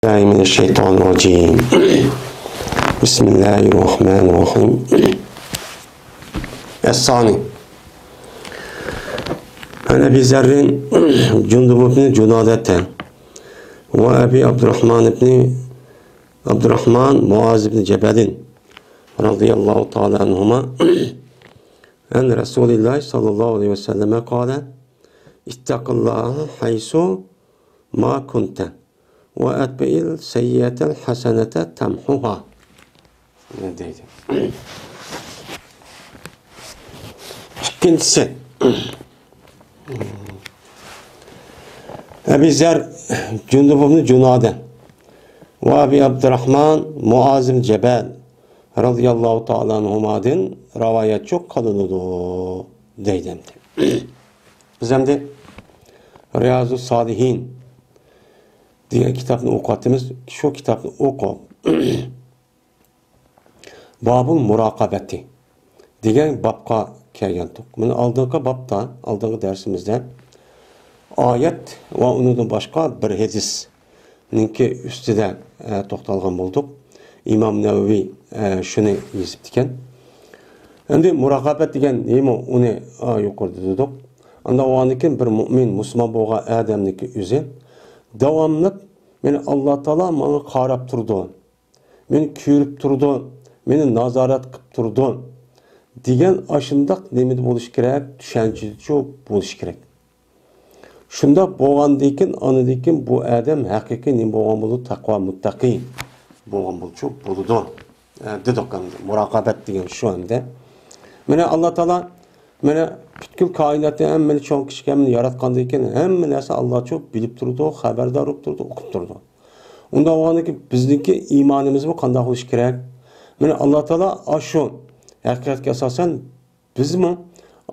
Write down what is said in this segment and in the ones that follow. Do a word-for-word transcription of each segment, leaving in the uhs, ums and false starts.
بالله من الشيطان الرجيم. بسم الله الرحمن الرحيم. الثاني، عن أبي ذر جندب بن جنادة وأبي عبد الرحمن بن عبد الرحمن معاذ بن جبل رضي الله تعالى عنهما عن رسول الله صلى الله عليه وسلم قال: اتق الله حيث ما كنت وأتبع السيئة الحسنة تمحها. دەيدۇ. ئىككىنچىسى، ئەبى زەر جۇندۇب ئىبنى جۇنادە ۋە ئەبى ئابدۇراخمان مۇئاز ئىبنى جەبەل رەزىياللاھۇ تائالا ئەنھۇمادىن رىۋايەتچى قىلىنىدۇ دەيدۇ. بىز ئەمدى رىيازۇ سالىھىن دېگەن كىتابنى ئوقۇۋاتىمىز. شۇ كىتابنى ئوقۇپ، بابۇل مۇراقابەتى دېگەن بابقا كەلگەنتۇق. مانا ئالدىنقى بابتا، ئالدىنقى دەرسىمىزدە ئايەت ۋە ئۇنىڭدىن باشقا بىر ھەدىسنىڭكى ئۈستىدە، ئە، توختالغان بولدۇق. ئىمام نەۋەۋى، ئە، شۇنى يېزىپتىكەن. ئەمدى مۇراقابەت دېگەن نېمە، ئۇنى، ئا، يۇقىرىدا دېدۇق. ئاندىن ئۇنىڭدىن كېيىن بىر مۇئمىن، مۇسۇلمان بولغان ئادەمنىڭكى ئۆزى داۋاملىق مېنى ئاللا تائالا ماڭا قاراپ تۇرىدۇ، مېنى كۆرۈپ تۇرىدۇ، مېنى نازارەت قىلىپ تۇرىدۇ دېگەن ئاشۇنداق نېمىدە بولۇشى كېرەك؟ چۈشەنچىدىچۇ بولۇشى كېرەك. شۇنداق بولغاندىن كېيىن، ئاندىن كېيىن بۇ ئادەم ھەقىقىي نېمە بولغان بولىدۇ؟ تەقۋا، مۇتتەقىي بولغان بولچۇ بولىدۇ. ئە، دېدۇق ئەمدى، مۇراقابەت دېگەن شۇ ئەمدى. مانا ئاللا تائالا مانا پۈتكۈل كائىناتنى، ھەممىنى، چوڭ كىچىك ھەممىنى ياراتقاندىن كېيىن، ھەممە نەرسە ئاللاچۇ بىلىپ تۇرىدۇ، خەۋەردار بولۇپ تۇرىدۇ، ئۇقۇپ تۇرىدۇ. ئۇنداق بولغاندىن كېيىن بىزنىڭكى ئىمانىمىزمۇ قانداق بولۇشى كېرەك؟ مانا ئاللا تائالا ئاشۇ ھەقىقەتكە ئاساسەن بىزمۇ،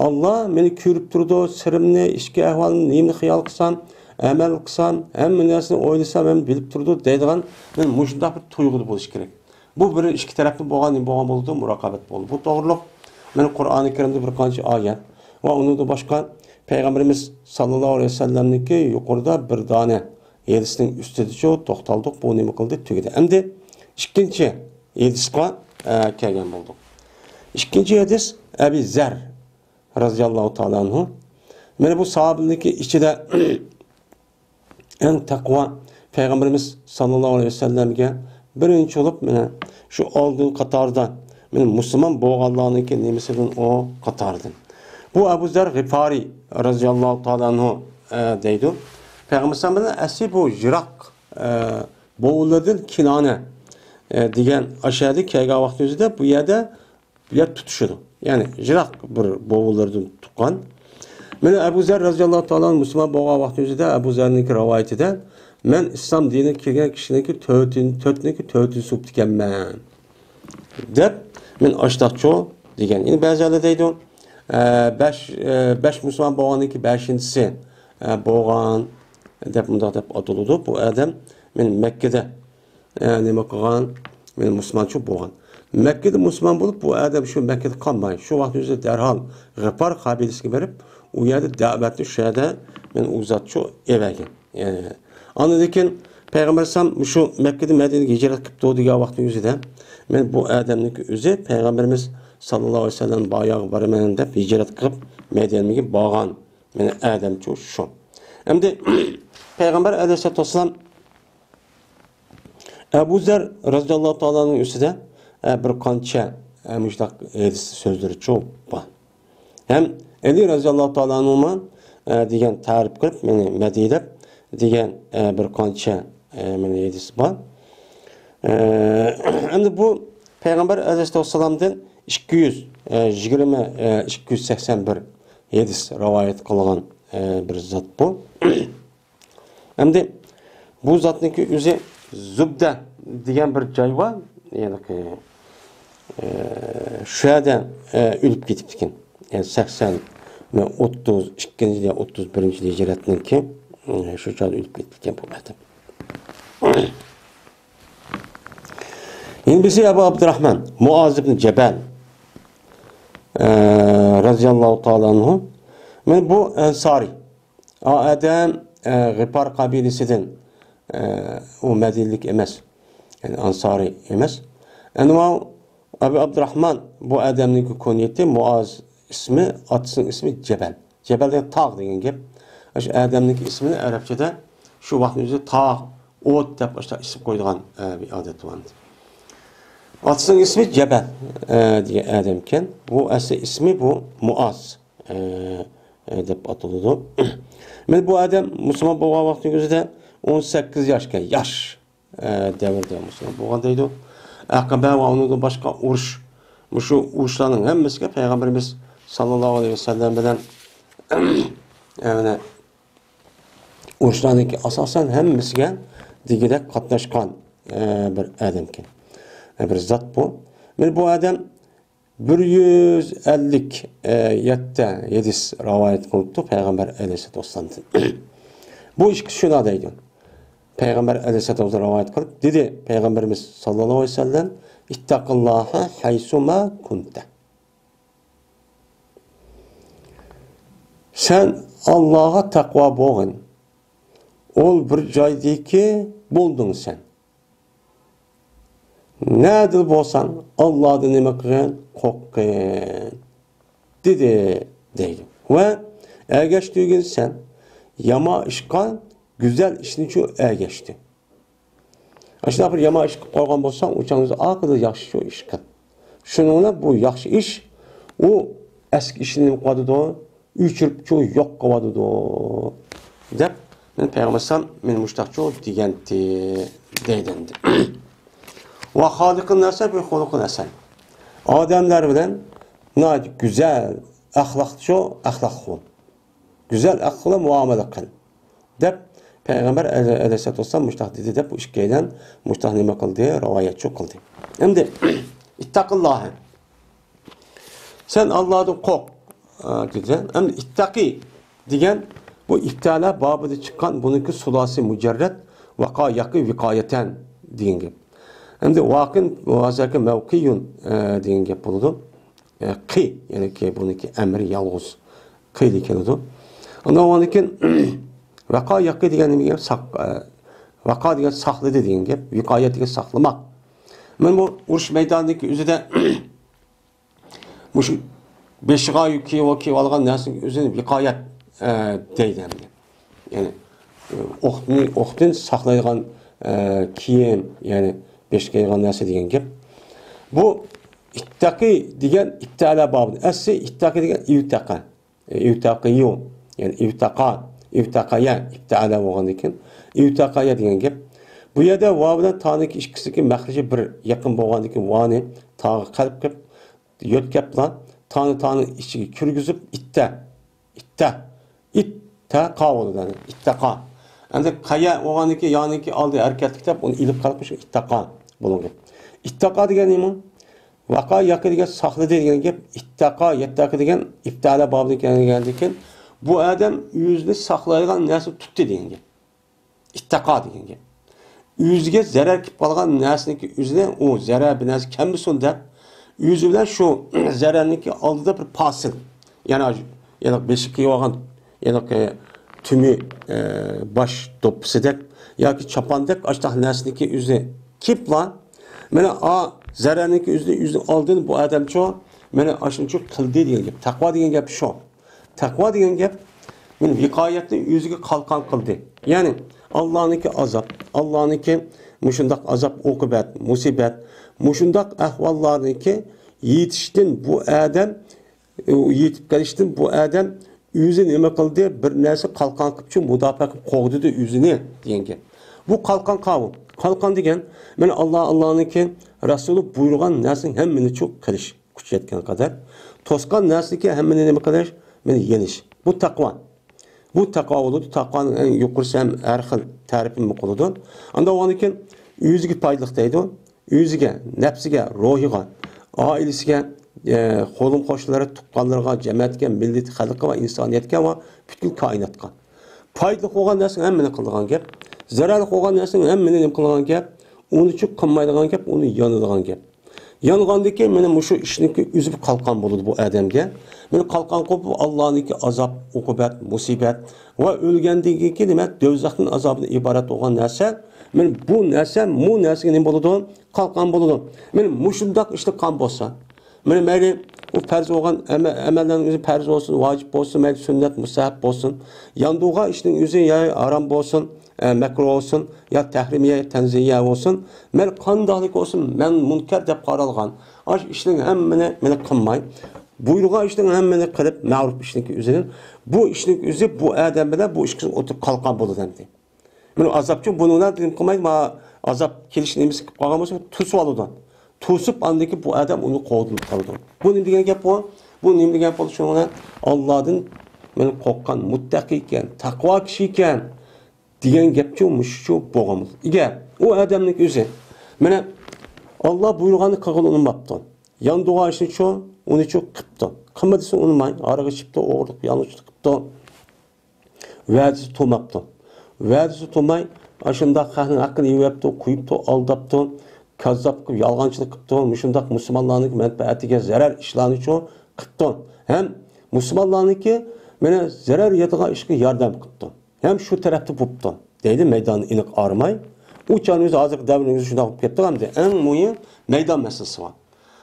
ئاللا مېنى كۆرۈپ تۇرىدۇ، سىرىمنى، ئىچكى ئەھۋالىمنى، نېمىنى خىيال قىلسام، ئەمەل قىلسام، ھەممە نەرسىنى ئويلىسام، ھەممە بىلىپ تۇرىدۇ دەيدىغان مانا مۇشۇنداق بىر تۇيغۇدا بولۇشى كېرەك. بۇ بىر ئىككى تەرەپتىن بولغان، نېمە بولغان بولىدۇ؟ مۇراقابەت بولىدۇ. بۇ توغرۇلۇق مانا قۇرئانى كەرىمدە بىر قانچە ئايەت ۋە ئۇنىڭدىن باشقا پەيغەمبىرىمىز ساللاللاھۇ ئەلەيھى ۋەسەللەمنىڭكى يۇقىرىدا بىر دانە ھەدىسنىڭ ئۈستىدىچۇ توختالدۇق. بۇ نېمە قىلدى؟ تۈگىدى. ئەمدى ئىككىنچى ھەدىسقا، ئە، كەلگەن بولدۇق. ئىككىنچى ھەدىس ئەبى زەر رەزىياللاھۇ تائالا ئەنھۇ. مانا بۇ ساھابىلەرنىڭكى ئىچىدە ئەڭ تەقۋا پەيغەمبىرىمىز ساللاللاھۇ ئەلەيھى ۋەسەللەمگە بىرىنچى بولۇپ، مانا شۇ ئالدىن قاتاردا، مانا مۇسۇلمان بولغانلارنىڭكى نېمىسىدىن ئۇ قاتاردىن. بۇ ئەبۇ زەر غىپارى رەزىياللاھۇ تائالا ئەنھۇ، ئە، دەيدۇ. پەيغەمبەر ساللاللاھۇ ئەلەيھى ۋەسەللەم بىلەن ئەسلى بۇ يىراق، ئە، بوۋىلىرىدىن كىنانە، ئە، دېگەن ئاشۇ يەردە كەلگەن ۋاقتىمىزدا بۇ يەردە بۇ يەر تۇتىشىدۇ. يەنى يىراق بىر بوۋىلىرىدىن تۇغقان. مانا ئەبۇ زەر رەزىياللاھۇ تائالا ئەنھۇ مۇسۇلمان بولغان ۋاقتىمىزدا ئەبۇ زەرنىڭكى رىۋايىتىدە، مەن ئىسلام دىنىگە كىرگەن كىشىنىڭكى تۆتىن-، تۆتنىڭكى تۆتىنچىسى بوپتىكەنمەن دەپ، مەن ئاشتاقچۇ دېگەن. يەنە بەزىلەر دەيدۇ، ئە، بەش، ئە، بەش مۇسۇلمان بولغاندىن كېيىن بەشىنچىسى، ئە، بولغان دەپ، مۇنداق دەپ ئاتىلىدۇ. بۇ ئادەم مەن مەككىدە ئە، نېمە قىلغان؟ مەن مۇسۇلمانچۇ بولغان. مەككىدە مۇسۇلمان بولۇپ، بۇ ئادەم شۇ مەككىدە قالماي، شۇ ۋاقىت ئۆزى دەرھال غىپار قەبىلىسىگە بېرىپ، ئۇ يەردە دەۋەتنى شۇ يەردە مەن ئۇزاتچۇ ئېۋەگەن. ئە، ئاندىن كېيىن پەيغەمبەر ئەلەيھىسسالام مۇشۇ مەككىدە مەدىنىگە ھىجرەت قىپتۇ دېگەن ۋاقىتنىڭ ئۆزىدە، مەن بۇ ئادەمنىڭكى ئۆزى پەيغەمبىرىمىز ساللاللاھۇ ئەلەيھى ۋەسەللەم بارغان يەرگە بارىمەن دەپ ھىجرەت قىلىپ مەدىنىگە بارغان. مانا ئادەمچۇ شۇ. ئەمدى پەيغەمبەر ئەلەيھىسسالاتۇ ۋەسسالام ئەبۇ زەر رەزىياللاھۇ تائالا ئەنھۇ ئۈستىدە، ئە، بىر قانچە، ئە، مۇشۇنداق ھەدىس سۆزلىرىچۇ بار. ھەم ئەلى رەزىياللاھۇ تائالا ئەنھۇمۇ، ئە، دېگەن تەرىپ قىلىپ، مېنى مەدھىيلەپ دېگەن، ئە، بىر قانچە، ئە، مېنى ھەدىس بار. ئە، ئەمدى بۇ پەيغەمبەر ئەلەيھىسسالاتۇ ۋەسسالامدىن ئىككى يۈز، ئە، يىگىرمە، ئە، ئىككى يۈز سەكسەن بىر ھەدىس رىۋايەت قىلغان، ئە، بىر زات بۇ. ئەمدى بۇ زاتنىڭكى ئۆزى زۇبدە دېگەن بىر جاي بار. يەنى، ئە، شۇ يەردە، ئە، ئۆلۈپ كېتىپتىكەن. يەنى سەكسەن، ئوتتۇز ئىككىنچى يا ئوتتۇز بىرىنچى ھىجرەتنىڭكى، ئە، شۇ چاغدا ئۆلۈپ كېتىپتىكەن بۇ ئادەم. يەنە بىرسى ئەبۇ ئابدۇراخمان مۇئاز ئىبن جەبەل، ئە، رەزىياللاھۇ تائالا ئەنھۇ. مانا بۇ ئەنسارى. ئا ئادەم، ئە، غىپار قەبىلىسىدىن، ئە، ئۇ مەدىنىلىك ئەمەس. يەنى ئانسارى ئەمەس. ئەنۋا ئەبۇ ئابدۇراھمان بۇ ئادەمنىڭكى كۇنيىتى مۇئاز ئىسمى، ئاتىسىنىڭ ئىسمى جەبەل. جەبەل دېگەن تاغ دېگەن گەپ. شۇ ئادەمنىڭكى ئىسمىنى ئەرەبچىدە شۇ ۋاقىتنىڭ ئۆزىدە تاغ، ئوت دەپ ئاشۇنداق ئىسىم قويىدىغان، ئە، بىر ئادەت بار. ئاتىسىنىڭ ئىسمى جەبەل، ئە، دېگەن ئادەمكەن. بۇ ئەسلى ئىسمى بۇ مۇئاز، ئە، ئە، دەپ ئاتىلىدۇ. مانا بۇ ئادەم مۇسۇلمان بولغان ۋاقتىنىڭ ئۆزىدە ئون سەككىز ياشكەن، ياش، ئە، دەۋردە مۇسۇلمان بولغان دەيدۇ. ئەقەبە ۋە ئۇنىڭدىن باشقا ئۇرۇش، مۇشۇ ئۇرۇشلارنىڭ ھەممىسىگە پەيغەمبىرىمىز ساللاللاھۇ ئەلەيھى ۋەسەللەم بىلەن، ئە، مانا ئۇرۇشلارنىڭكى ئاساسەن ھەممىسىگە دېگۈدەك قاتناشقان، ئە، بىر ئادەمكەن. ئە، بىر زات بۇ. مانا بۇ ئادەم بىر يۈز ئەللىك يەتتە ھەدىس رىۋايەت قىلىپتۇ پەيغەمبەر ئەلەيھىسسالاتۇ ۋەسسالامدىن. بۇ ئىككىسى شۇنداق دەيدۇ. پەيغەمبەر ئەلەيھىسسالاتۇ ۋەسسالام رىۋايەت قىلىپ دېدى، پەيغەمبىرىمىز ساللاللاھۇ ئەلەيھى ۋەسەللەم، «ئىتتەقىللاھە ھەيسۇما كۇنتە.» سەن ئاللاغا تەقۋا بولغىن. ئول بىر جايدىكى بولدۇڭ سەن. نەدىلا بولساڭ، ئاللادىن نېمە قىلغىن؟ قورققىن، دېدى، دەيدۇ. ۋە ئەگەشتۈرگىن سەن يامان ئىشقا گۈزەل ئىشنىچۇ ئەگەشتى. ئاشۇنداق بىر يامان ئىش قىلىپ قويغان بولساڭ، ئۇ چاغدا ئاقىدە ياخشى شۇ ئىش قىل. شۇنىڭ بىلەن بۇ ياخشى ئىش، ئۇ ئەسكى ئىشنى نېمە قىلىۋاتىدۇ؟ ئۆچۈرۈپچۇ يوق قىلىۋاتىدۇ، دەپ، مەن پەيغەمبەر ئەلەيھىسسالام مېنى مۇشتاقچۇ دېگەنتى، دەيدۇ ئەمدى. ۋە خالىقىن نەسە بى خۇلۇقىن ھەسەن. ئادەملەر بىلەن ناھايىتى گۈزەل ئەخلاقچۇ، ئەخلاق قىل. گۈزەل ئەخلاق بىلەن مۇئامىلە قىل، دەپ پەيغەمبەر ئەلەيھىسسالاتۇ ۋەسسالام مۇشتاق دېدى، دەپ بۇ ئىككىيلەن مۇشتاق نېمە قىلدى؟ رىۋايەتچۇ قىلدى. ئەمدى ئىتتەقىللاھە. سەن ئاللادىن قورق، ئە، دېدى. ئەمدى ئىتتەقى دېگەن بۇ ئىپتەئەلە بابىدا چىققان، بۇنىڭكى سۇلاسى مۇجەررەت، ۋەقا يەقى ۋىقايەتەن دېگەن گەپ. ئەمدى ۋاقىن ۋازەكە مەۋقىيۇن، ئە، دېگەن گەپ بولىدۇ. ئە، قى، يەنى كى، بۇنىڭكى ئەمرى يالغۇز قى دە كېلىدۇ. ئاندىن ئۇنىڭدىن كېيىن ۋەقا يەقى دېگەن نېمە گەپ؟ ساق-، ئە، ۋەقا دېگەن ساقلىدى دېگەن گەپ، ۋىقايەت دېگەن ساقلىماق. مانا بۇ ئۇرۇش مەيدانىدىكى ئۆزىدە مۇشۇ بېشىغا كىيىۋ-، كىيىۋالغان نەرسىنىڭ ئۆزىنى ۋىقايەت، ئە، دەيدۇ ئەمدى. يەنى، ئە، ئوقنى، ئوقتىن ساقلايدىغان، ئە، كىيىم، يەنى بېشىغا كىيىدىغان نەرسە دېگەن گەپ. بۇ ئىتتەقى دېگەن ئىپتەئەلە بابىدا. ئەسلى ئىتتەقى دېگەن ئىۋتەقە. ئىۋتەقىيۇ، يەنى ئىۋتەقا، ئىۋتەقەيە، ئىپتەئەلە بولغاندىن كېيىن ئىۋتەقەيە دېگەن گەپ. بۇ يەردە ۋاۋ بىلەن تانىڭكى ئىككىسىنىڭكى مەخرىجى بىر يېقىن بولغاندىن كېيىن ۋانى تاغا قەلب قىلىپ، يۆتكەپلا، تانى تانىڭ ئىچىگە كىرگۈزۈپ، ئىتتە، ئىتتە، ئىتتەقا بولىدۇ، يەنى ئىتتەقا. ئەمدى قەيە بولغاندىن كېيىن يانىڭكى ئالدى ھەرىكەتلىك دەپ، ئۇنى ئېلىپ قالىپ، شۇ ئىتتەقا بولغان گەپ. ئىتتەقا دېگەن نېمە؟ ۋەقا يەقى دېگەن ساقلىدى دېگەن گەپ. ئىتتەقا، يەتتەقا دېگەن ئىپتەئەلە بابىدىن كەلگەندىن كېيىن، بۇ ئادەم ئۆزىنى ساقلايدىغان نەرسىنى تۇتتى دېگەن گەپ. ئىتتەقا دېگەن گەپ. ئۆزىگە زەرەر كېلىپ قالغان نەرسىنىڭكى ئۆزىنى، ئۇ زەرەر بىر نەرسە كەلمىسۇن دەپ، ئۆزى بىلەن شۇ زەرەرنىڭكى ئالدىدا بىر پاسىل. يەنى، يەنى بېشىغا كىيىۋالغان، يەنى تۈمى، ئە، باش دوپپىسىدەك ياكى چاپاندەك ئاشتاق نەرسىنىڭكى ئۆزىنى كىيىپلا، مانا ئا زەرەرنىڭكى ئۆزىنى، ئۆزىنىڭ ئالدىنى بۇ ئادەمچۇ، مانا ئاشۇنچۇ قىلدى دېگەن گەپ. تەقۋا دېگەن گەپ شۇ. تەقۋا دېگەن گەپ، مانا ۋىقايەتنى ئۆزىگە قالقان قىلدى. يەنى ئاللانىڭكى ئازاب، ئاللانىڭكى مۇشۇنداق ئازاب، ئوقۇبەت، مۇسىبەت، مۇشۇنداق ئەھۋاللارنىڭكى يېتىشتىن بۇ ئادەم، يېتىپ كېلىشتىن بۇ ئادەم ئۆزى نېمە قىلدى؟ بىر نەرسە قالقان قىلىپچۇ، مۇداپىئە قىلىپ قوغدىدى ئۆزىنى دېگەن گەپ. بۇ قالقان قاۋۇ. قالقان دېگەن، مانا ئاللا، ئاللانىڭكى رەسۇلى بۇيرۇغان نەرسىنىڭ ھەممىنىچۇ قىلىش. كۈچ يەتكەن قەدەر توسقان نەرسىدىكى ھەممىنى نېمە قىلىش؟ مېنى يېنىش. بۇ تەقۋا. بۇ تەقۋا بولىدۇ. تەقۋانىڭ ئەڭ يۇقىرىسى ھەم ھەر خىل تەرىپىمۇ قىلىدۇ. ئاندىن ئۇنىڭدىن كېيىن ئۆزىگە پايدىلىق دەيدۇ. ئۆزىگە، نەپسىگە، روھىغا، ئائىلىسىگە، ئە، قولۇم قوشنىلىرى، تۇغقانلىرىغا، جەمئىيەتكە، مىللىتى، خەلقىگە ۋە ئىنسانىيەتكە ۋە پۈتكۈل كائىناتقا پايدىلىق بولغان نەرسىنىڭ ھەممىنى قىلىدىغان گەپ. زەرەرلىك بولغان نەرسىنىڭ ھەممىنى نېمە قىلىدىغان گەپ؟ ئۇنىچۇ قىلمايدىغان گەپ، ئۇنى يانىدىغان گەپ. يانغاندىكى مانا مۇشۇ ئىشنىڭكى ئۆزى بىر قالقان بولىدۇ بۇ ئادەمگە. مانا قالقان قويۇپ، بۇ ئاللانىڭكى ئازاب، ئوقۇبەت، مۇسىبەت ۋە ئۆلگەندىكى نېمە، دوزاخنىڭ ئازابىدىن ئىبارەت بولغان نەرسە. مانا بۇ نەرسە، بۇ نەرسىگە نېمە بولىدۇ؟ قالقان بولىدۇ. مانا مۇشۇنداق ئىشتا قان بولسا، مانا مەيلى ئۇ پەرز بولغان ئەمە-، ئەمەللەرنىڭ ئۆزى پەرز بولسۇن، ۋاجىپ بولسۇن، مەيلى سۈننەت، مۇستەھەب بولسۇن، ياندۇرغان ئىشنىڭ ئۆزى يا ھارام بولسۇن، ئە، مەكرۇھ بولسۇن، يا تەھرىمىيە، تەنزىھىيە بولسۇن، مەيلى قانداقلىق بولسۇن، مەن مۇنكەر دەپ قارالغان ئاشۇ ئىشنىڭ ھەممىنى مانا قىلماي، بۇيرۇغان ئىشنىڭ ھەممىنى قىلىپ، مەرۇپ ئىشنىڭكى ئۆزىنى، بۇ ئىشنىڭ ئۆزى بۇ ئادەم بىلەن بۇ ئىككىسىنىڭ ئوتتۇرىسىدا قالقان بولىدۇ ئەمدى. مانا ئازابچۇ بۇنى بىلەن نېمە قىلمايدۇ، ما ئازاب كېلىش نېمىسى كېلىپ قالغان بولسا، توسۇۋالىدۇ. توسۇپ، ئاندىن كېيىن بۇ ئادەم ئۇنى قوغدىلىپ قالىدۇ. بۇ نېمە دېگەن گەپ بۇ؟ بۇ نېمە دېگەن گەپ بولدى؟ شۇنىڭ بىلەن ئاللادىن مانا قورققان مۇتتەقى ئىكەن، تەقۋا كىشى ئىكەن دېگەن گەپچۇ، مۇشۇچۇ بولغان بولىدۇ. ئەگەر ئۇ ئادەمنىڭ ئۆزى مانا ئاللا بۇيرۇغاننى قىلغىلى ئۇنىماپتۇ. ياندۇرغان ئىشنىچۇ، ئۇنىچۇ قىپتۇ. قىلما دېسە ئۇنىماي، ھاراق ئىچىپتۇ، ئوغرىلىق، يالغۇزچىلىق قىپتۇ. ۋەدىسى تۇرماپتۇ. ۋەدىسى تۇرماي، ئاشۇنداق خەقنىڭ ھەققىنى يېۋەپتۇ، قۇيۇپتۇ، ئالداپتۇ، كاززاپ قىلىپ، يالغانچىلىق قىپتۇ، مۇشۇنداق مۇسۇلمانلارنىڭ مەنپەئەتىگە زەرەر ئىشلارنىچۇ قىپتۇ. ھەم مۇسۇلمانلارنىڭكى مانا زەرەر يەتىدىغان ئىشقا ياردەم قىپتۇ. ھەم شۇ تەرەپتە بوپتۇ. دەيدۇ، مەيداننى ئېنىق ئايرىماي. ئۇ چاغنىڭ ئۆزى، ھازىرقى دەۋرنىڭ ئۆزى شۇنداق بولۇپ كەتتى ئەمدى. ئەڭ مۇھىم مەيدان مەسىلىسى بار.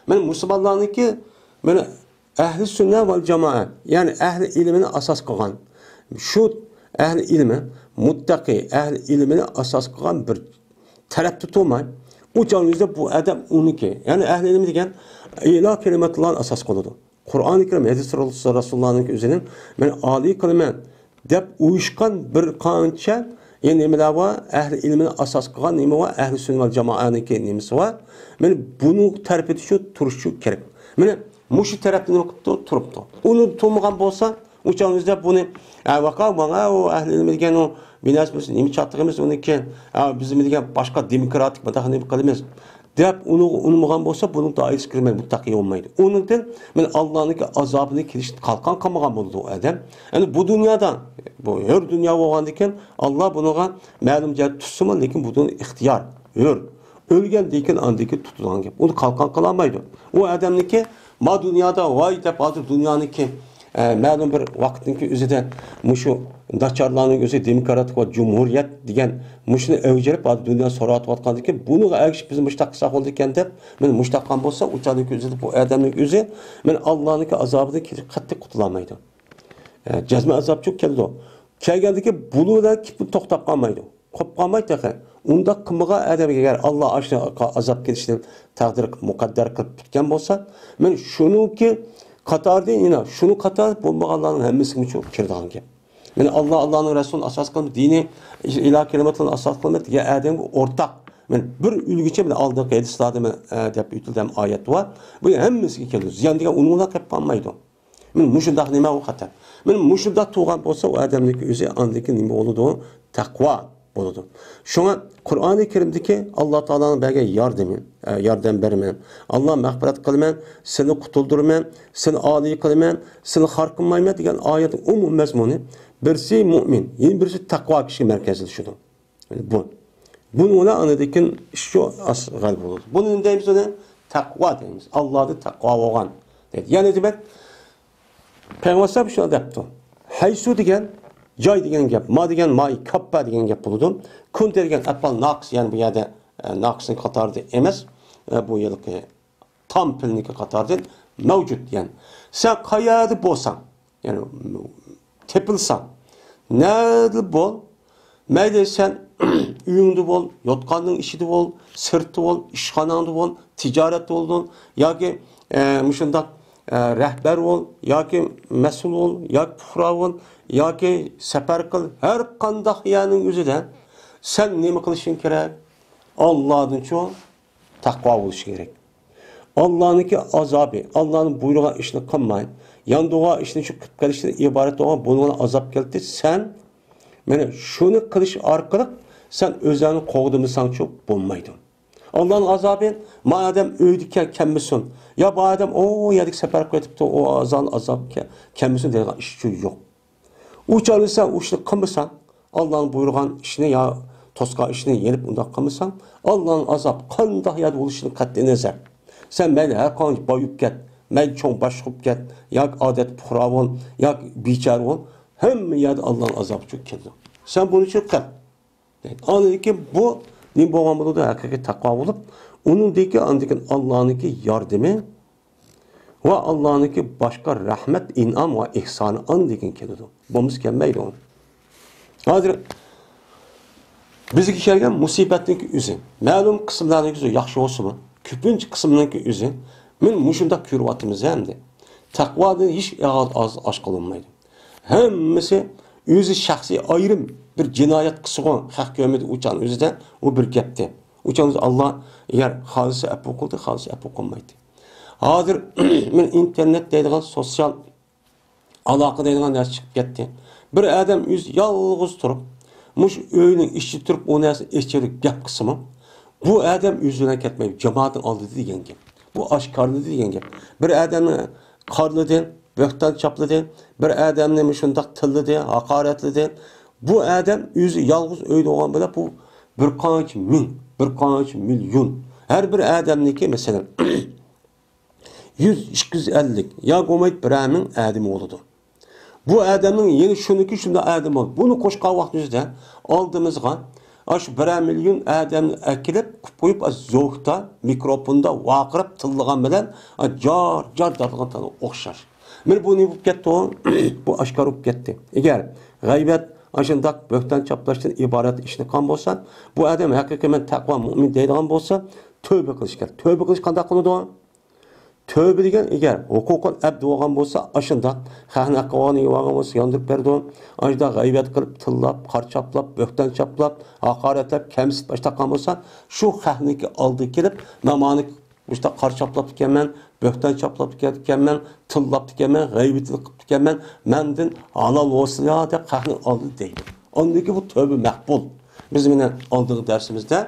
مانا مۇسۇلمانلارنىڭكى مانا ئەھلى سۈننە ۋەل جامائە، يەنى ئەھلى ئىلمىنى ئاساس قىلغان، شۇ ئەھلى ئىلمى، مۇتتەقى ئەھلى ئىلمىنى ئاساس قىلغان بىر تەرەپتە تۇرماي، ئۇ چاغنىڭ ئۆزىدە بۇ ئادەم ئۇنىكى، يەنى ئەھلى ئىلمى دېگەن ئىلا كەلىمەتۇللانى ئاساس قىلىدۇ. قۇرئانى كەرىم، ھەدىس رەسۇلۇللانىڭ ئۆزىنىڭ مەن ئالىي قىلىمەن دەپ ئۇيۇشقان بىر قانچە، يەنى نېمىلەر بار؟ ئەھلى ئىلمىنى ئاساس قىلغان نېمە بار؟ ئەھلى سۈننە ۋەل جامائەنىڭكى نېمىسى بار؟ مانا بۇنىڭ تەرىپىدە شۇ تۇرۇشى كېرەك. مانا مۇشۇ تەرەپتە نېمە قىپتۇ؟ تۇرۇپتۇ. ئۇنى تۇرمىغان بولسا، ئۇ چاغنىڭ ئۆزىدە بۇنى، ھە، ۋاقا، ماڭا ئۇ ئەھلى ئىلمى دېگەن ئۇ بىناسى بىز نېمە چاتىقىمىز ئۇنىڭكى، ھە، بىز نېمە دېگەن باشقا دېموكراتىك مۇنداق نېمە قىلىمىز دەپ ئۇنىڭغا ئۇنىمىغان بولسا، بۇنىڭ دائىرىسىگە كىرمەي، مۇتتەقى بولمايدۇ. ئۇنىڭدىن مانا ئاللانىڭكى ئازابىنى كېلىشتىن قالقان قىلمىغان بولىدۇ ئۇ ئادەم. يەنى بۇ دۇنيادا، بۇ ھۆر دۇنيا بولغاندىكىن، ئاللا بۇنىڭغا مەلۇم جەھەتتە تۇتسىمۇ، لېكىن بۇ دۇنيا ئىختىيار، ھۆر. ئۆلگەندىن كېيىن ئاندىن كېيىن تۇتىدىغان گەپ. ئۇنى قالقان قىلالمايدۇ. ئۇ ئادەمنىڭكى ما دۇنيادا ۋاي دەپ ھازىر دۇنيانىڭكى، ئە، مەلۇم بىر ۋاقىتنىڭكى ئۆزىدە مۇشۇ ناچارلارنىڭ ئۆزى دېموكراتىك ۋە جۇمھۇرىيەت دېگەن مۇشۇنى ئەۋج ئېلىپ، ھازىر دۇنيا سوراۋاتقاندىكىن، بۇنىڭغا ئەگىشىپ بىز مۇشۇنداق قىلساق بولىدىكەن دەپ، مانا مۇشۇنداق قىلغان بولسا، ئۇ چاغنىڭكى ئۆزىدە بۇ ئادەمنىڭ ئۆزى مانا ئاللانىڭكى ئازابىدىن قەتئىي قۇتۇلالمايدۇ. ئە، جەزمەن ئازابچۇ كېلىدۇ. كەلگەندىكى بۇلۇ بىلەن كېپىل توختاپ قالمايدۇ. قوپۇپ قالماي تېخى. ئۇنداق قىلمىغان ئادەمگە ئەگەر ئاللا ئاشۇ ئازاب كېلىشىنى تەقدىر قىلىپ، مۇقەددەر قىلىپ پۈتكەن بولسا، مانا شۇنىڭكى قاتارىدا، يەنە شۇنىڭ قاتارىدا بولمىغانلارنىڭ ھەممىسىگىمۇ شۇ كىرىدىغان گەپ. مانا ئاللا، ئاللانىڭ رەسۇلىنى ئاساس قىلىپ، دىنى ئىلاھىي كەلىماتلارنى ئاساس قىلىپ دېگەن ئادەمگە ئورتاق. مانا بىر ئۈلگىچە، مانا ئالدىنقى ھەدىسلەردە، مانا، ئە، دەپ ئۆتۈلدى ھەم ئايەت بار. بۇ ھەممىسىگە كېلىدۇ. زىيان دېگەن ئۇنىڭغا قېلىپ قالمايدۇ. مانا مۇشۇنداق نېمە ئۇ خەتەر. مانا مۇشۇنداق تۇرغان بولسا، ئۇ ئادەمنىڭكى ئۆزى ئاندىكى نېمە بولىدۇ؟ تەقۋا بولىدۇ. شۇڭا قۇرئانى كەرىمدىكى ئاللا تائالانىڭ بەرگەن ياردىمى، ئە، ياردەم بېرىمەن، ئاللا مەغپىرەت قىلىمەن، سېنى قۇتۇلدۇرىمەن، سېنى ئالىي قىلىمەن، سېنى خار قىلمايمەن دېگەن ئايەتنىڭ ئومۇمىي مەزمۇنى بىرسى مۇئمىن، يەنە بىرسى تەقۋا كىشىگە مەركەزلىشىدۇ. بۇ. بۇنىڭ بىلەن ئاندىن كېيىن ئىش شۇ ئاس غەلىبە بولىدۇ. بۇنى نېمە دەيمىز ئۇنى؟ تەقۋا دەيمىز. ئاللادىن تەقۋا بولغان دەيدۇ. يەنى دېمەك، پەيغەمبەر ئەلەيھىسسالام شۇنداق دەپتۇ. ھەيسۇ دېگەن جاي دېگەن گەپ. ما دېگەن ماي، كاپپا دېگەن گەپ بولىدۇ. كۇنتە دېگەن ئەپئال ناقىس، يەنى بۇ يەردە، ئە، ناقىسنىڭ قاتارىدا ئەمەس. ئە، بۇ ھېلىقى تام پېئىلنىڭكى قاتارىدىن مەۋجۇت، يەنى سەن قەيەردە بولساڭ، يەنى تېپىلساڭ، نەدە بول، مەيلى سەن ئۆيۈڭدە بول، يوتقاننىڭ ئىچىدە بول، سىرتتا بول، ئىشخاناڭدا بول، تىجارەتتە بولدۇڭ ياكى، ئە، مۇشۇنداق، ئە، رەھبەر بول ياكى مەسئۇل بول ياكى پۇقرا بول ياكى سەپەر قىل، ھەر قانداق يەرنىڭ ئۆزىدە سەن نېمە قىلىشىڭ كېرەك؟ ئاللادىنچۇ تەقۋا بولۇشى كېرەك. ئاللانىڭكى ئازابى، ئاللانىڭ بۇيرۇغان ئىشنى قىلماي، ياندۇرغان ئىشنى شۇ قىلىپ قېلىشتىن ئىبارەت بولغان بۇنىڭغا ئازاب كەلدى. سەن مانا شۇنى قىلىش ئارقىلىق سەن ئۆزۈڭنى قوغدىمىساڭچۇ بولمايدۇ. ئاللانىڭ ئازابى، ما ئادەم ئۆيدە كەلمىسۇن، يا بۇ ئادەم ئۇ يەردىكى سەپەر قىلىۋېتىپتۇ، ئۇ ئازان ئازاب كەلمىسۇن دەيدىغان ئىشچۇ يوق. ئۇ چاغدا سەن ئۇ ئىشنى قىلمىساڭ، ئاللانىڭ بۇيرۇغان ئىشنى يا توسقان ئىشنى يېنىپ ئۇنداق قىلمىساڭ، ئاللانىڭ ئازابى قانداق يەردە بولۇشىدىن قەتئىينەزەر، سەن مەيلى ھەر قانچە باي بولۇپ كەت، مەيلى چوڭ باشلىق بولۇپ كەت، ياكى ئادەتتە پۇقرا بول، ياكى بىچارە بول، ھەممە يەردە ئاللانىڭ ئازابى چۈشۈپ كېلىدۇ. سەن بۇنى ئۈچۈن قىل. ئاندىن كېيىن بۇ نېمە بولغان بولىدۇ؟ ھەقىقىي تەقۋا بولۇپ، ئۇنىڭدىن كېيىن ئاندىن كېيىن ئاللانىڭكى ياردىمى ۋە ئاللانىڭكى باشقا رەھمەت، ئىنئام ۋە ئېھسانى ئاندىن كېيىن كېلىدۇ. بولمىسا كەلمەيدۇ. ھازىر بىزگە كەلگەن مۇسىبەتنىڭكى ئۆزى، مەلۇم قىسىملارنىڭكى ئۆزى ياخشى بولسىمۇ، كۆپىنچە قىسىمنىڭكى ئۆزى، مەن مۇشۇنداق كۆرۈۋاتىمىز ئەمدى. تەقۋادىن ھېچ ئاز ئاش قىلىنمايدۇ. ھەممىسى ئۆزى شەخسىي ئايرىم بىر جىنايەت قىلسىغۇ، خەق كۆرمىدى ئۇچان ئۆزىدە، ئۇ بىر گەپتى. ئۇچان ئۆزى ئاللا ئەگەر خالىسا ئەپۇ قىلدى، خالىسا ئەپۇ قىلمايدۇ. ھازىر مەن ئىنتېرنېت دەيدىغان سوتسىيال ئالاقە دەيدىغان نەرسە چىقىپ كەتتى. بىر ئادەم ئۆزى يالغۇز تۇرۇپ، مۇشۇ ئۆينىڭ ئىچىدە تۇرۇپ، ئۇ نەرسە ئېچىرىپ گەپ قىلسىمۇ، بۇ ئادەم ئۆزى بىلەن كەتمەيدۇ، جامائەتنىڭ ئالدىدا دېگەن گەپ. بۇ ئاشكارىلىدى دېگەن گەپ. بىر ئادەمنى قارىلىدى، بۆھتان چاپلىدى، بىر ئادەمنى مۇشۇنداق تىللىدى، ھاقارەتلىدى. بۇ ئادەم ئۆزى يالغۇز ئۆيدە بولغان بىلەن بۇ بىر قانچە مىڭ، بىر قانچە مىليون. ھەر بىر ئادەمنىڭكى، مەسىلەن، يۈز، ئىككى يۈز ئەللىك يا بولمايدۇ بىرەر مىڭ ئادىمى بولىدۇ. بۇ ئادەمنىڭ يەنە شۇنىڭكى شۇنداق ئادىمى بولىدۇ. بۇنى قوشقان ۋاقتىمىزدا ئالدىمىزغا ئاشۇ بىرەر مىليون ئادەمنى ئەكىلىپ، قىلىپ قويۇپ، ئاشۇ زوكتا، مىكروفوندا ۋارقىراپ تىللىغان بىلەن، ئا، جار، جار تارتىلغان تىلغا ئوخشاش. مانا بۇ نېمە بولۇپ كەتتى؟ بۇ ئاشكارا بولۇپ كەتتى. ئەگەر غەيۋەت، ئاشۇنداق بۆھتان چاپلاشتىن ئىبارەت ئىشنى قىلغان بولسا، بۇ ئادەم ھەقىقىي مەن تەقۋا مۆمىن دەيدىغان بولسا، تۆبە قىلىش كېرەك. تۆبە قىلىش قانداق قىلىدۇ؟ تۆبە دېگەن ئەگەر ھوقۇقۇل ئەبد بولغان بولسا، ئاشۇنداق خەقنى ھەققىنى يېۋالغان بولسا، ياندۇرۇپ بېرىدۇ. ئاشۇنداق غەيۋەت قىلىپ، تىللاپ، قار چاپلاپ، بۆھتان چاپلاپ، ھاقارەتلەپ، كەمسىتىپ باشلاپ قالغان بولسا، شۇ خەقنىڭكى ئالدىغا كېلىپ، مەن مانى مۇشۇنداق قار چاپلاپتىكەنمەن، بۆھتان چاپلاپتىكەنمەن، تىللاپتىكەنمەن، غەيۋىتىنى قىپتىكەنمەن، مەندىن ھالال بولسۇن يا دەپ خەقنىڭ ئالدىدا دەيدۇ. ئاندىن كېيىن بۇ تۆبە مەقبۇل. بىز مانا ئالدىنقى دەرسىمىزدە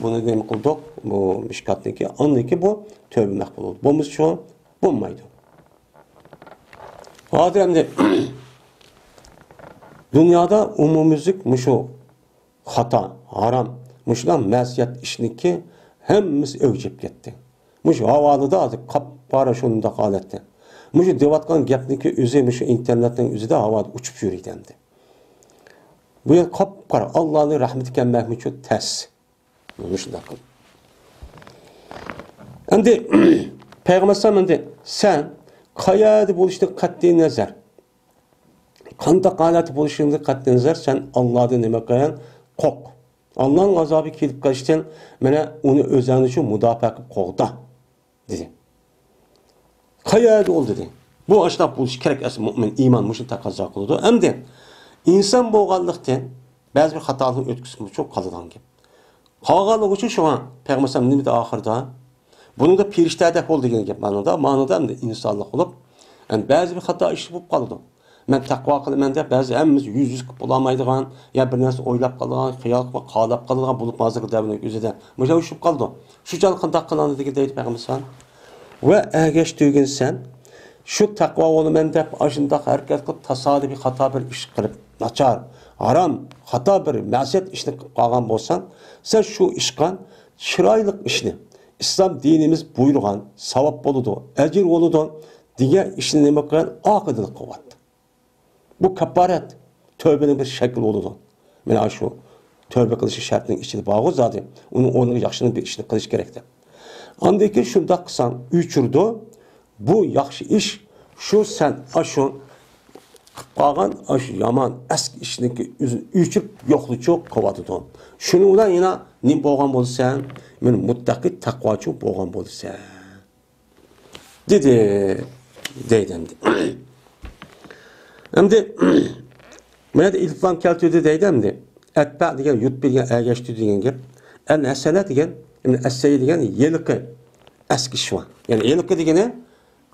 بۇنى نېمە قىلدۇق؟ بۇ مىشكاتنىكى، ئاندىكى بۇ تۆبە مەقبۇل بولدى. بولمىسا شۇ بولمايدۇ. ھازىر ئەمدى دۇنيادا ئومۇميۈزلۈك مۇشۇ خاتا، ھارام، مۇشۇنداق مەسىيەت ئىشنىكى ھەممىسى ئۆگجەپ كەتتى. مۇشۇ ھاۋالىدا ھازىر قاپقارا شۇنداق ھالەتتە. مۇشۇ دەۋاتقان گەپنىكى ئۆزى مۇشۇ ئىنتېرنېتنىڭ ئۆزىدە ھاۋادا ئۇچۇپ يۈرىدۇ ئەمدى. بۇ يەر قاپقارا، ئاللانىڭ رەھمىتى كەلمەكمىچۇ تەس. مۇشۇنداق قىل. ئەمدى پەيغەمبەر ئەلەيھىسسالام ئەمدى سەن قەيەردە بولۇشتىن قەتئىي نەزەر، قانداق ھالەتتە بولۇشۇڭدىن قەتئىي نەزەر، سەن ئاللادىن نېمە قىل؟ قورق. ئاللانىڭ ئازابى كېلىپ قېلىشتىن، مانا، ئۇنى ئۆزۈڭنى شۇ مۇداپىئە قىلىپ قوغدا. دېدى. قەيەردە ئۇ دېدى. بۇ ئاشۇنداق بولۇشى كېرەك، ئەسلى مۆمىن ئىمان مۇشۇنى تەقەززا قىلىدۇ. ئەمدى ئىنسان بولغانلىقتىن بەزى بىر خاتالىقنى ئۆتكۈزۈپ شۇ قالىدىغان گەپ. قالغانلىقى ئۈچۈن شۇڭا پەيغەمبەر ئەلەيھىسسالام نېمە دېدى ئاخىرىدا؟ بۇنىڭدا پېرىشتەدەك بول دېگەن گەپ مانىدا، مانىدا ئەمدى ئىنسانلىق بولۇپ، ئەمدى بەزى بىر خاتا ئىشلار بولۇپ قالىدۇ. مەن تەقۋا قىلىمەن دەپ، بەزى ھەممىمىز يۈز يۈز قىلىپ بولالمايدىغان، يا بىر نەرسە ئويلاپ قالىدىغان، خىيال قىلىپ، قالاپ قالىدىغان بولۇپ ھازىرقى دەۋرنىڭ ئۆزىدە مۇشۇ ئۇچۇپ قالىدۇ. شۇ چاغدا قانداق قىلىڭ دېگەن دەيدۇ پەيغەمبەر ئەلەيھىسسالام. ۋە ئەگەر تۈگۈن سەن شۇ تەقۋا بولىمەن دەپ ئاشۇنداق ھەرىكەت قىلىپ، تاسادىپىي خاتا بىر ئىش قىلىپ، ناچار، ھارام، خاتا بىر مەسىيەت ئىشنى قىلىپ قالغان بولساڭ، سەن شۇ ئىشقا چىرايلىق ئىشنى، ئىسلام دىنىمىز بۇيرۇغان، ساۋاب بولىدۇ، ئەجىر بولىدۇ دېگەن ئىشنى نېمە قىلغان؟ ئاقىدىل قىلىۋەت. بۇ كاپپارەت، تۆبىنىڭ بىر شەكلى بولىدۇ. مانا شۇ تۆبە قىلىش شەرتىنىڭ ئىچىدە بارغۇ زادى، ئۇنىڭ ئورنىغا ياخشىنى بىر ئىشنى قىلىش كېرەك دەپ. ئاندىن كېيىن شۇنداق قىلساڭ ئۆچۈرىدۇ. بۇ ياخشى ئىش، شۇ سەن ئاشۇ قىلىپ قالغان ئاشۇ يامان ئەسكى ئىشنىڭكى ئۆزىنى ئۆچۈرۈپ يوقلىچۇق قىلىۋاتىدۇ. شۇنىڭ بىلەن يەنە نېمە بولغان بولىسەن؟ مانا مۇتتەقى، تەقۋاچى بولغان بولىسەن. دېدى، دەيدۇ ئەمدى. ئەمدى، مانا يەردە ئېلىپلام كەلتۈردى دەيدۇ ئەمدى. ئەتبە دېگەن، يۇتبى دېگەن، ئەگەشتۈردى دېگەن گەپ. ئەل ھەسەنە دېگەن، ئەمدى ئەسسەي دېگەن ھېلىقى ئەسكى ئىش بار. يەنى ھېلىقى دېگىنى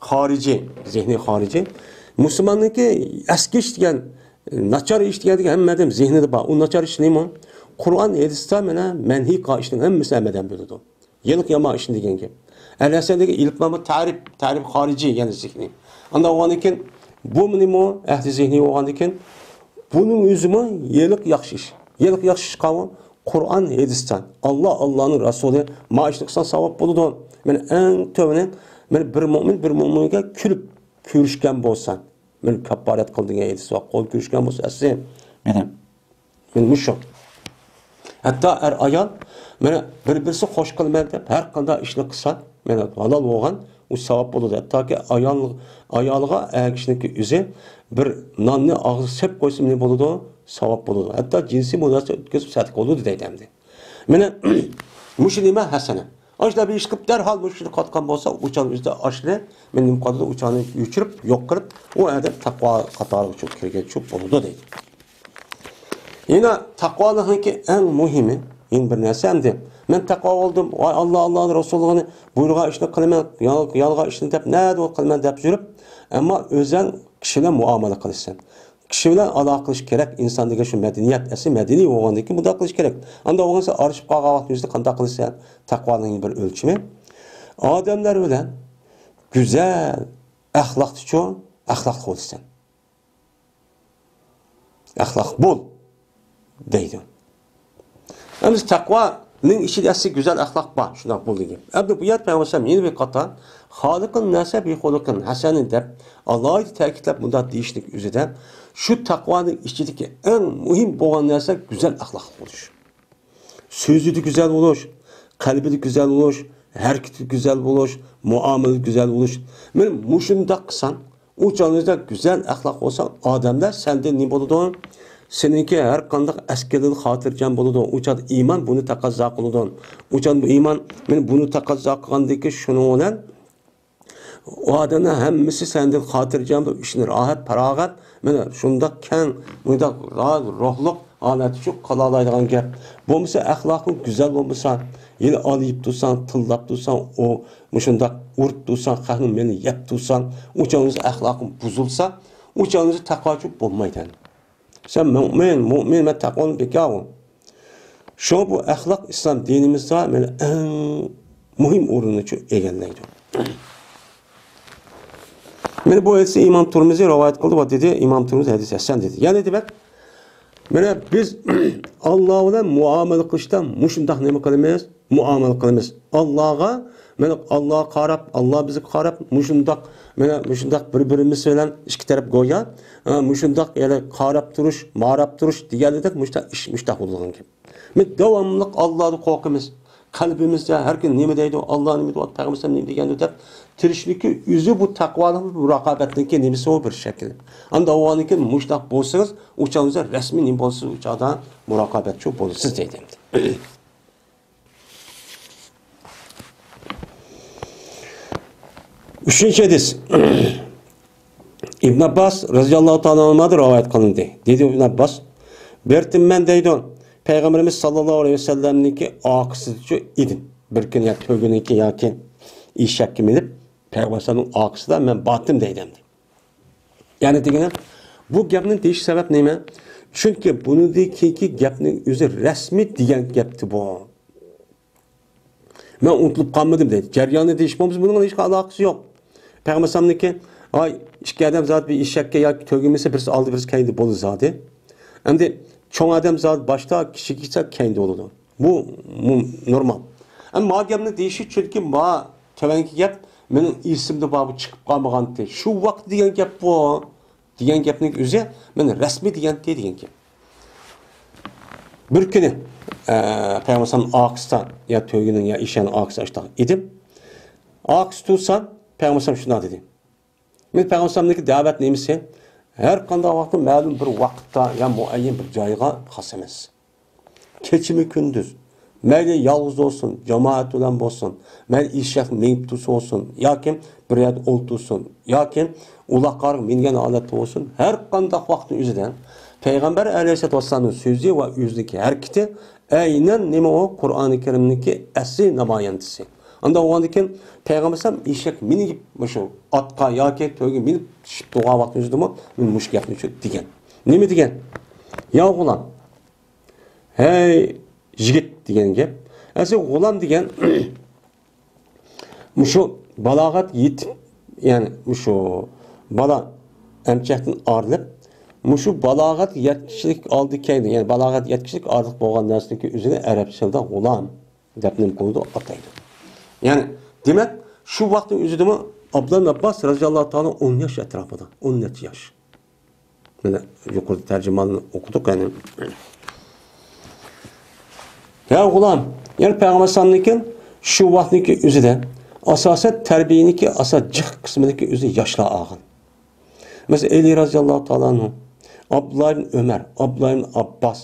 خارىجىي، زېھنىي خارىجىي. مۇسۇلماننىڭكى ئەسكى ئىش دېگەن، ناچار ئىش دېگەن، دېگەن ھەممە ئادەم زېھنىدا بار. ئۇ ناچار ئىش نېمە؟ قۇرئان، ھەدىستە مانا مەنھىي قىلغان ئىشنىڭ ھەممىسىنى ھەممە ئادەم بىلىدۇ. ھېلىقى يامان ئىشنى دېگەن گەپ. ئەل ھەسەن دېگەن ئېلىپلام بۇ تەرىپ، تەرىپ خارىجىي، يەنى زېھنىي. ئاندىن ئۇنىڭدىن كېيىن بۇ نېمە؟ ئەھلى زېھنىي بولغاندىن كېيىن بۇنىڭ ئۆزىمۇ ھېلىقى ياخشى ئىش. ھېلىقى ياخشى ئىش قاۋۇ، قۇرئان، ھەدىستىن، ئاللا، ئاللانىڭ رەسۇلى، ما ئىشنى قىلساڭ ساۋاب بولىدۇ. مانا ئەڭ تۆۋىنى، مانا بىر مۆمىن بىر مۆمىنگە كۈلۈپ كۆرۈشكەن بولسا، مانا كاپپارەت قىل دېگەن ھەدىس بار. قول كۆرۈشكەن بولسا ئەسلى. مانا، مانا مۇشۇ. ھەتتا ئەر-ئايال، مانا بىر-بىرسى خوش قىلىمەن دەپ ھەر قانداق ئىشنى قىلسا، مانا ھالال بولغان، ئۇ ساۋاب بولىدۇ. ھەتتاكى ئايال، ئايالىغا ئەر كىشىنىڭكى ئۆزى بىر ناننى ئاغزىغا سېلىپ قويسا نېمە بولىدۇ؟ ساۋاب بولىدۇ. ھەتتا جىنسىي مۇناسىۋەت ئۆتكۈزۈپ سەدىقە بولىدۇ دەيدۇ ئەمدى. مانا مۇشۇ نېمە ھەسەنە. ئاشۇنداق بىر ئىش قىلىپ دەرھال مۇشۇنى قاتقان بولسا، ئۇ چاغنىڭ ئۆزىدە ئاشۇنى، مانا نېمە قاتىدۇ، ئۇ چاغنى ئۆچۈرۈپ، يوق قىلىپ، ئۇ ئادەم تەقۋا قاتارىغا كىرگەنچۇ بولىدۇ دەيدۇ. يەنە تەقۋالىقنىڭكى ئەڭ مۇھىمى، يەنە بىر نەرسە ئەمدى. مەن تەقۋا بولدۇم، ۋاي ئاللا، ئاللا رەسۇلىنىڭ بۇيرۇغان ئىشنى قىلىمەن، يال-، يالغان ئىشنى دەپ، نەدە قىلىمەن دەپ يۈرۈپ، ئەمما ئۆزەڭ كىشى بىلەن مۇئامىلە قىلىسەن. كىشى بىلەن ئالاقە قىلىش كېرەك، ئىنسان دېگەن شۇ مەدەنىيەت، ئەسلى مەدەنىي بولغاندىن كېيىن مۇنداق قىلىش كېرەك. ئانداق بولغانسا ئارىلىشىپ قالغان ۋاقتىڭىزدا قانداق قىلىسەن؟ تەقۋانىڭ بىر ئۆلچىمى. ئادەملەر بىلەن گۈزەل ئەخلاقتىچۇ، ئەخلاقلىق بولىسەن. ئەخلاق بول دەيدۇ. ئەمدى تەقۋانىڭ ئىچىدە ئەسلى گۈزەل ئەخلاق بار، شۇنداق بولدى گەپ. ئەمدى بۇ يەردە پەيغەمبەر يەنە بىر قاتا خالىقىن نەسە بىخۇلۇقىن ھەسەنى دەپ ئالاھىدە تەكىتلەپ مۇنداق دېيىشلىك ئۆزىدە شۇ تەقۋانىڭ ئىچىدىكى ئەڭ مۇھىم بولغان نەرسە گۈزەل ئەخلاقلىق بولۇش. سۆزىدە گۈزەل بولۇش، قەلبىدە گۈزەل بولۇش، ھەرىكىتىدە گۈزەل بولۇش، مۇئامىلىدە گۈزەل بولۇش. مانا مۇشۇنداق قىلساڭ، ئۇ چاغدا گۈزەل ئەخلاق بولسا، ئادەملەر سەندىن نېمە بولىدۇ؟ سېنىڭكى ھەر قانداق ئەسكىلىدىن خاتىرجەم بولىدۇ. ئۇ چاغدا ئىمان بۇنى تەقەززا قىلىدۇ. ئۇ چاغدا بۇ ئىمان مانا بۇنى تەقەززا قىلغاندىكى شۇنىڭ بىلەن ئۇ ئادەمنىڭ ھەممىسى سەندىن خاتىرجەم بولۇپ، ئىچىنى راھەت، پاراغەت، مانا شۇنداق كەڭ، مۇنداق راھەت روھلۇق ھالەتتە شۇ قىلالايدىغان گەپ. بولمىسا ئەخلاقىڭ گۈزەل بولمىسا، يەنە ئالا يەپ تۇرساڭ، تىللاپ تۇرساڭ، ئۇ مۇشۇنداق ئۇرۇپ تۇرساڭ، خەقنىڭ مېلىنى يەپ تۇرساڭ، ئۇ چاغدا ئەخلاقىڭ بۇزۇلسا، ئۇ چاغدا تەقۋاچۇ بولمايدۇ. سەن مۆمىن، مۆمىن، مەن تەقۋانى بىكارغۇ. شۇڭا بۇ ئەخلاق ئىسلام دىنىمىزدا مانا ئەڭ مۇھىم ئورۇننى شۇ ئىگىلەيدۇ. مانا بۇ ھەدىسنى ئىمام تۇرمۇزى رىۋايەت قىلدى ۋە دېدى، ئىمام تۇرمۇزى ھەدىس ھەسەن دېدى. يەنى دېمەك، مانا بىز ئاللا بىلەن مۇئامىلە قىلىشتا مۇشۇنداق نېمە قىلىمىز؟ مۇئامىلە قىلىمىز. ئاللاغا، مانا ئاللاغا قاراپ، ئاللا بىزگە قاراپ، مۇشۇنداق، مانا مۇشۇنداق بىر-بىرىمىز بىلەن ئىككى تەرەپ گويا، ئە، مۇشۇنداق يەنە قاراپ تۇرۇش، ماراپ تۇرۇش دېگەندەك مۇشۇنداق ئىش، مۇشۇنداق بولىدىغان گەپ. بىز داۋاملىق ئاللادىن قورقىمىز. قەلبىمىزدە ھەر كۈن نېمە دەيدۇ، ئاللا نېمە دەيدۇ، پەيغەمبەر نېمە دېگەندۇ دەپ تىرىشنىكى ئۆزى بۇ تەقۋانىڭ، بۇ رىقابەتنىڭكى نېمىسى ئۇ بىر شەكلى. ئاندا ئۇنىڭكى مۇشۇنداق بولسىڭىز، ئۇ چاغدا رەسمىي نېمە بولىسىز، ئۇ چاغدا مۇراقابەتچى بولىسىز دەيدۇ. ئۈچىنچى ھەدىس. ئىبن ئابباس رەزىياللاھۇ تائالا ئەنھۇدىن رىۋايەت قىلىندى. دېدى ئىبن ئابباس، بىر كۈنى مەن دەيدۇ، پەيغەمبىرىمىز ساللاللاھۇ ئەلەيھى ۋەسەللەمنىڭكى ئارقىسىدىچۇ ئىدىم. بىر كۈنى يا تۆگىنىڭكى ياكى ئېشەككە مىنىپ، پەيغەمبەر ئارقىسىدا مەن باتتىم دەيدۇ ئەمدى. يەنى دېگىنىم، بۇ گەپنى دېيىش سەۋەب نېمە؟ چۈنكى بۇنىڭدىن كېيىنكى گەپنىڭ ئۆزى رەسمىي دېگەن گەپتى بۇ. مەن ئۇنتۇلۇپ قالمىدىم دەيدۇ. جەريانى دېيىش بولمىسا، بۇنىڭ ھېچ ئالاقىسى يوق. پەيغەمبەرنىڭكى، ئاي، ئىككى ئادەم زادى بىر ئېشەككە ياكى تۆگە مىنسە، بىرسى ئالدى، بىرسى كەينىدە بولىدۇ زادى. ئەمدى چوڭ ئادەم زادى باشتا، كىچىك كىشى كەينىدە بولىدۇ. بۇ، بۇ نورمال. ئەمما ما گەپنى دېيىشى، چۈنكى ما تۆۋەنكى گەپ مېنىڭ ئېسىمدە بار، بۇ چىقىپ قالمىغانتى. شۇ ۋاقىت دېگەن گەپ بۇ. دېگەن گەپنىڭ ئۆزى مانا رەسمىي دېگەنتى دېگەن گەپ. بىر كۈنى، ئە، پەيغەمبەر ئارقىسىدا يا تۆگىنىڭ يا ئېشەكنىڭ ئارقىسىدا ئاشتاق ئىدىم. ئارقىسى تۇرسام، پەيغەمبەر شۇنداق دېدى. مەن پەيغەمبەرنىڭكى دەۋەت نېمىسى؟ ھەر قانداق ۋاقىتتا مەلۇم بىر ۋاقىتتا يا مۇئەييەن بىر جايغا خاس ئەمەس. كېچىمۇ كۈندۈز، مەيلى يالغۇز بولسۇن، جامائەت بىلەن بولسۇن، مەيلى ئېشەك مىنىپ تۇرسا بولسۇن، ياكى بىر يەردە ئولتۇرسۇن، ياكى ئۇلاققا مىنگەن ھالەتتە بولسۇن، ھەر قانداق ۋاقىتنىڭ ئۆزىدە پەيغەمبەر ئەلەيھىسسالاتۇ ۋەسسالامنىڭ سۆزى ۋە ئۆزىنىڭكى ھەرىكىتى ئەينەن نېمە ئۇ؟ قۇرئانى كەرىمنىڭكى ئەسلى نامايەندىسى. ئانداق بولغاندىكىن پەيغەمبەر ئەلەيھىسسالام ئېشەك مىنىپ، مۇشۇ ئاتقا ياكى تۆگە مىنىپ چۈشۈپ تۇرغان ۋاقتىمىزدىمۇ مەن مۇشۇ گەپنى شۇ دېگەن. نېمە دېگەن؟ يا غۇلام، ھەي يىگىت دېگەن گەپ. ئەسلى غۇلام دېگەن مۇشۇ بالاغەت يېتىپ، يەنى مۇشۇ بالا ئەمچەكتىن ئايرىلىپ، مۇشۇ بالاغەت يەتكۈچىلىك ئالدى كەينى، يەنى بالاغەت يەتكۈچىلىك ئارىلىق بولغان نەرسىنىڭكى ئۆزىنى ئەرەبچە تىلدا غۇلام دەپ نېمە قىلىدۇ، ئاتايدۇ. يەنى، دېمەك، شۇ ۋاقىتنىڭ ئۆزىدىمۇ ئابدۇللا ئىبن ئابباس رەزىياللاھۇ تائالا ئون ياش ئەتراپىدا، ئون نەچچە ياش. مانا يۇقىرىدا تەرجىماننى ئوقۇدۇق، يەنى. يا غۇلام، يەنى پەيغەمبەر ئەلەيھىسسالامنىڭكى شۇ ۋاقىتنىڭكى ئۆزىدە ئاساسەن تەربىيەنىڭكى ئاساس جىق قىسمىنىڭكى ئۆزى ياشلار ئالغان. مەسىلەن، ئەلى رەزىياللاھۇ تائالا ئەنھۇ، ئابدۇللا ئىبن ئۆمەر، ئابدۇللا ئىبن ئابباس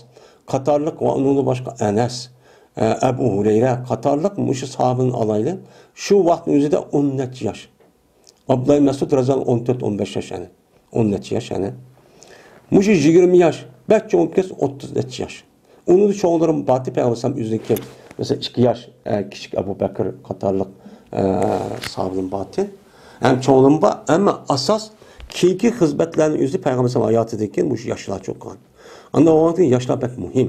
قاتارلىق ۋە ئۇنىڭدىن باشقا ئەنەس، ئە، ئەبۇ ھۇرەيرە قاتارلىق مۇشۇ ساھابىنى ئالايلى، شۇ ۋاقىتنىڭ ئۆزىدە ئون نەچچە ياش. ئابدۇللا ئىبن مەسئۇد رەزىياللاھۇ ئون تۆت، ئون بەش ياش يەنى. ئون نەچچە ياش يەنى. مۇشۇ يىگىرمە ياش، بەك چوڭ بولۇپ كەتسە ئوتتۇز نەچچە ياش. ئۇنىڭدا چوڭلىرىم بارتى، پەيغەمبەر ئەلەيھىسسالام ئۆزىنىڭكى، مەسىلەن، ئىككى ياش، ئە، كىچىك ئەبۇ بەكىر قاتارلىق، ئە، ساھابىلىرىم بارتى. ھەم چوڭلىرىم بار، ئەمما ئاساس كېيىنكى خىزمەتلەرنى ئۆزى پەيغەمبەر ئەلەيھىسسالام ھاياتىدىن كېيىن مۇشۇ ياشلار چوقۇن. ئاندىن ئۇ ۋاقىتتا ياشلار بەك مۇھىم.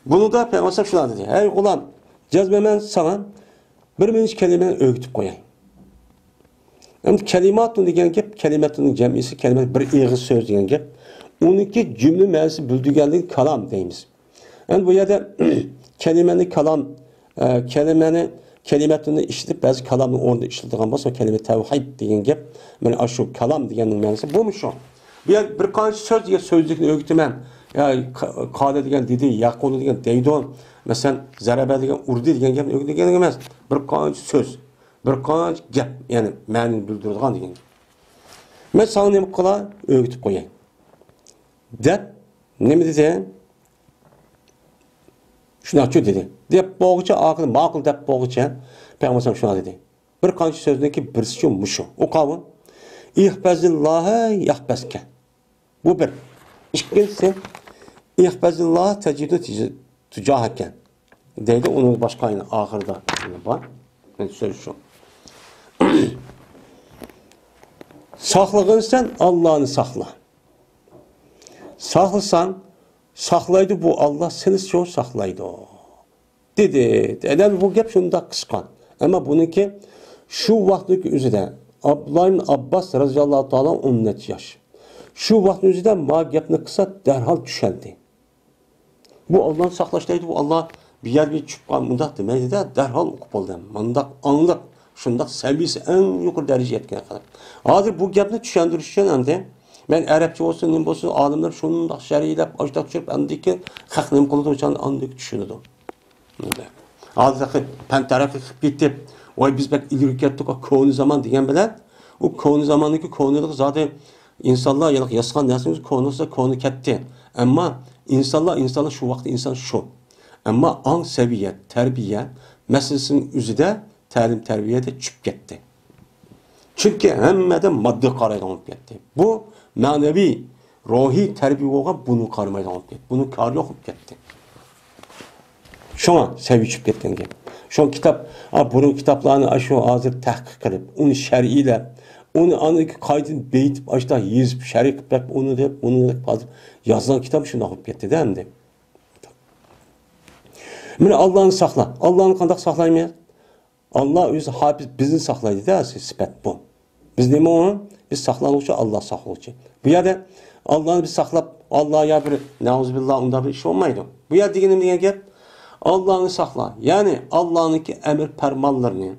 بۇنىڭدا پەيغەمبەر ئەلەيھىسسالام شۇنداق دېدى، ھەي غۇلام، جەزمەن مەن ساڭا بىر نەچچە كەلىمىنى ئۆگىتىپ قوياي. ئەمدى كەلىماتۇن دېگەن گەپ، كەلىمەتۇننىڭ جەمئىسى، كەلىمە بىر ئېغىز سۆز دېگەن گەپ. ئۇنىڭكى جۈملە مەنىسى بىلدۈرگەنلىكى كالام دەيمىز. ئەمدى بۇ يەردە كەلىمەنى كالام، ئە، كەلىمەنى، كەلىمەتۇننى ئىشلىتىپ، بەزى كالامنىڭ ئورنىدا ئىشلىتىدىغان بولسا، كەلىمە تەۋھىد دېگەن گەپ، مانا ئاشۇ كالام دېگەننىڭ مەنىسى بۇمۇ شۇ. بۇ يەر بىر قانچە سۆز دېگەن سۆزلۈكنى ئۆگىتىمەن. يا، ق-، قالە دېگەن دېدى، يەقۇلۇ دېگەن دەيدۇ. مەسىلەن، زەرەبە دېگەن ئۇردى دېگەن گەپنى ئۆگىتىدىغان ئەمەس. بىر قانچە سۆز. بىر قانچە گەپ، يەنى مەنىنى بىلدۈرىدىغان دېگەن گەپ. مەن ساڭا نېمە قىلاي؟ ئۆگىتىپ قوياي. دەپ، نېمە دېدى؟ شۇنداقچۇ دېدى. دەپ بولغۇچە، ئاخىرى ماقۇل دەپ بولغۇچە، پەيغەمبەر شۇنداق دېدى. بىر قانچە سۆزنىڭكى بىرسىچۇ مۇشۇ. ئوقاۋۇ. ئىھپەزىللاھە يەھپەزكە. بۇ بىر. ئىككىنچىسى، ئىھپەزىللاھ تەجىدۇ تۇجاھەكە دەيدۇ، ئۇنىڭ باشقا يەنە ئاخىرىدا بار. مەن سۆز شۇ. ساقلىغىنسەن، ئاللانى ساقلا. ساقلىساڭ، ساقلايدۇ بۇ ئاللا، سېنى شۇ ساقلايدۇ. دېدى. ئەدەم بۇ گەپ شۇنداق قىسقا. ئەمما بۇنىڭكى شۇ ۋاقىتنىڭكى ئۆزىدە ئابدۇللا ئىبن ئابباس رەزىياللاھۇ تائالا ئون نەچچە ياش. شۇ ۋاقىتنىڭ ئۆزىدە ما گەپنى قىلسا دەرھال چۈشەندى. بۇ ئاللانى ساقلاش دەيدۇ، بۇ ئاللا بىر يەرگە چۈشۈپ قال، مۇنداق دېمەيدىدە، دەرھال ئۇقۇپ بولدى. مۇنداق ئاڭلىق، شۇنداق سەۋىيەسى ئەڭ يۇقىرى دەرىجىگە يەتكەن خەلق. ھازىر بۇ گەپنى چۈشەندۈرۈش ئۈچۈن ئەمدى مەن ئەرەبچە بولسۇن، نېمە بولسۇن، ئالىملار شۇنداق شەرھلەپ، ئاشۇنداق چۈشۈرۈپ، ئاندىن كېيىن خەق نېمە قىلىدۇ، ئاندىن چۈشىنىدۇ. ھازىر پەن تەرەققىي قىلىپ كېتىپ، ۋاي بىز بەك ئىلگىرى كەتتۇق، كونا زامان دېگەن بىلەن، ئۇ كونا زاماننىڭكى كونىلىقى زادى ئىنسانلار يا ياسىغان نەرسىمىز كونىسى كونا كەتتى. ئەمما ئىنسانلار، ئىنسانلار شۇ ۋاقىتتا ئىنسان شۇ. ئەمما ئاڭ سەۋىيە، تەربىيە مەسىلىسىنىڭ ئۆزىدە تەلىم تەربىيەدە چۈشۈپ كەتتى. چۈنكى ھەممىدە ماددىي قارايدىغان بولۇپ كەتتى. بۇ مەنىۋى، روھىي تەربىيە بولغان بۇنى قارىمايدىغان بولۇپ كەتتى. بۇنىڭ كارى يوق بولۇپ كەتتى. شۇڭا سەۋىيە چۈشۈپ كەتكەن گەپ. شۇڭا كىتاب، ئا، بۇرۇن كىتابلارنى ئاشۇ ھازىر تەھقىق قىلىپ، ئۇنى شەرھلەپ، ئۇنى ئاندىن كېيىن قايتىدىن بېيىتىپ، ئاشۇنداق يېزىپ، شەرھ قىلىپ بېرىپ، ئۇنى دەپ، ئۇنى دەپ ھازىر يازغان كىتاب شۇنداق بولۇپ كەتتى-دە ئەمدى. مانا ئاللانى ساقلا. ئاللانى قانداق ساقلايمىز؟ ئاللا ئۆزى ھاپىز بىزنى ساقلايدۇ-دە، سىپەت بۇ. بىز نېمە ئۇ؟ بىز ساقلانغۇچى، ئاللا ساقلىغۇچى. بۇ يەردە ئاللانى بىز ساقلاپ، ئاللا يا بىر نەئۇزۇبىللا ئۇنداق بىر ئىش بولمايدۇ. بۇ يەردە دېگىنىم دېگەن گەپ، ئاللانى ساقلا. يەنى ئاللانىڭكى ئەمر پەرمانلىرىنى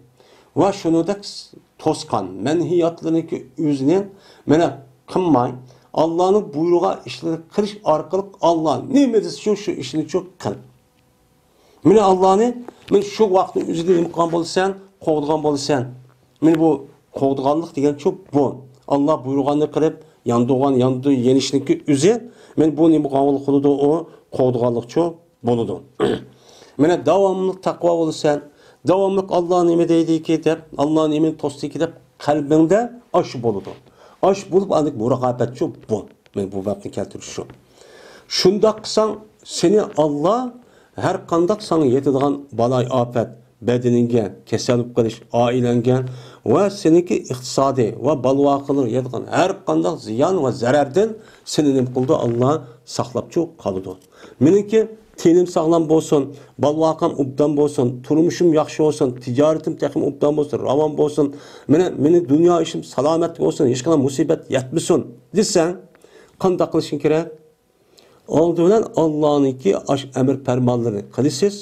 ۋە شۇنىڭدەك توسقان مەنھىياتلىرىنىڭكى ئۆزىنى مانا قىلماي، ئاللانىڭ بۇيرۇغان ئىشلىرىنى قىلىش ئارقىلىق ئاللا نېمە دېسە شۇ، شۇ ئىشنى شۇ قىل. مانا ئاللانى، مانا شۇ ۋاقىتنىڭ ئۆزىدە نېمە قىلغان بولىسەن؟ قوغدىغان بولىسەن. مانا بۇ قوغدىغانلىق دېگەنچۇ بۇ. ئاللا بۇيرۇغاننى قىلىپ، ياندۇرغان ياندۇ يېنىشنىڭكى ئۆزى. مانا بۇ نېمە قىلغان بولىدۇ؟ ئۇ قوغدىغانلىقچۇ بولىدۇ. مانا داۋاملىق تەقۋا بولىسەن. داۋاملىق ئاللا نېمە دەيدىكى دەپ، ئاللا نېمىنى توستىكى دەپ قەلبىڭدە ئاشۇ بولىدۇ. ئاشۇ بولۇپ، ئاندىن مۇراقابەتچۇ بۇ. مانا بۇ بابنى كەلتۈرۈش شۇ. شۇنداق قىلساڭ، سېنى ئاللا ھەر قانداق ساڭا يېتىدىغان بالاي-ئاپەت، بەدىنىڭگە كېسەل بولۇپ قېلىش، ئائىلەڭگە ۋە سېنىڭكى ئىقتىسادىي ۋە بالا-ۋاقىلىرىغا يېتىدىغان ھەر قانداق زىيان ۋە زەرەردىن سېنى نېمە قىلىدۇ؟ ئاللا ساقلاپچۇ قالىدۇ. مېنىڭكى تېنىم ساغلام بولسۇن، بالا-ۋاقام ئوبدان بولسۇن، تۇرمۇشۇم ياخشى بولسۇن، تىجارىتىم تېخىمۇ ئوبدان بولسۇن، راۋان بولسۇن، مېنى، مېنى دۇنيا ئىشىم سالامەتلىك بولسۇن، ھېچقانداق مۇسىبەت يەتمىسۇن دېسەڭ، قانداق قىلىشىڭ كېرەك؟ ئالدى بىلەن ئاللانىڭكى ئاش ئەمر پەرمانلىرىنى قىلىسىز،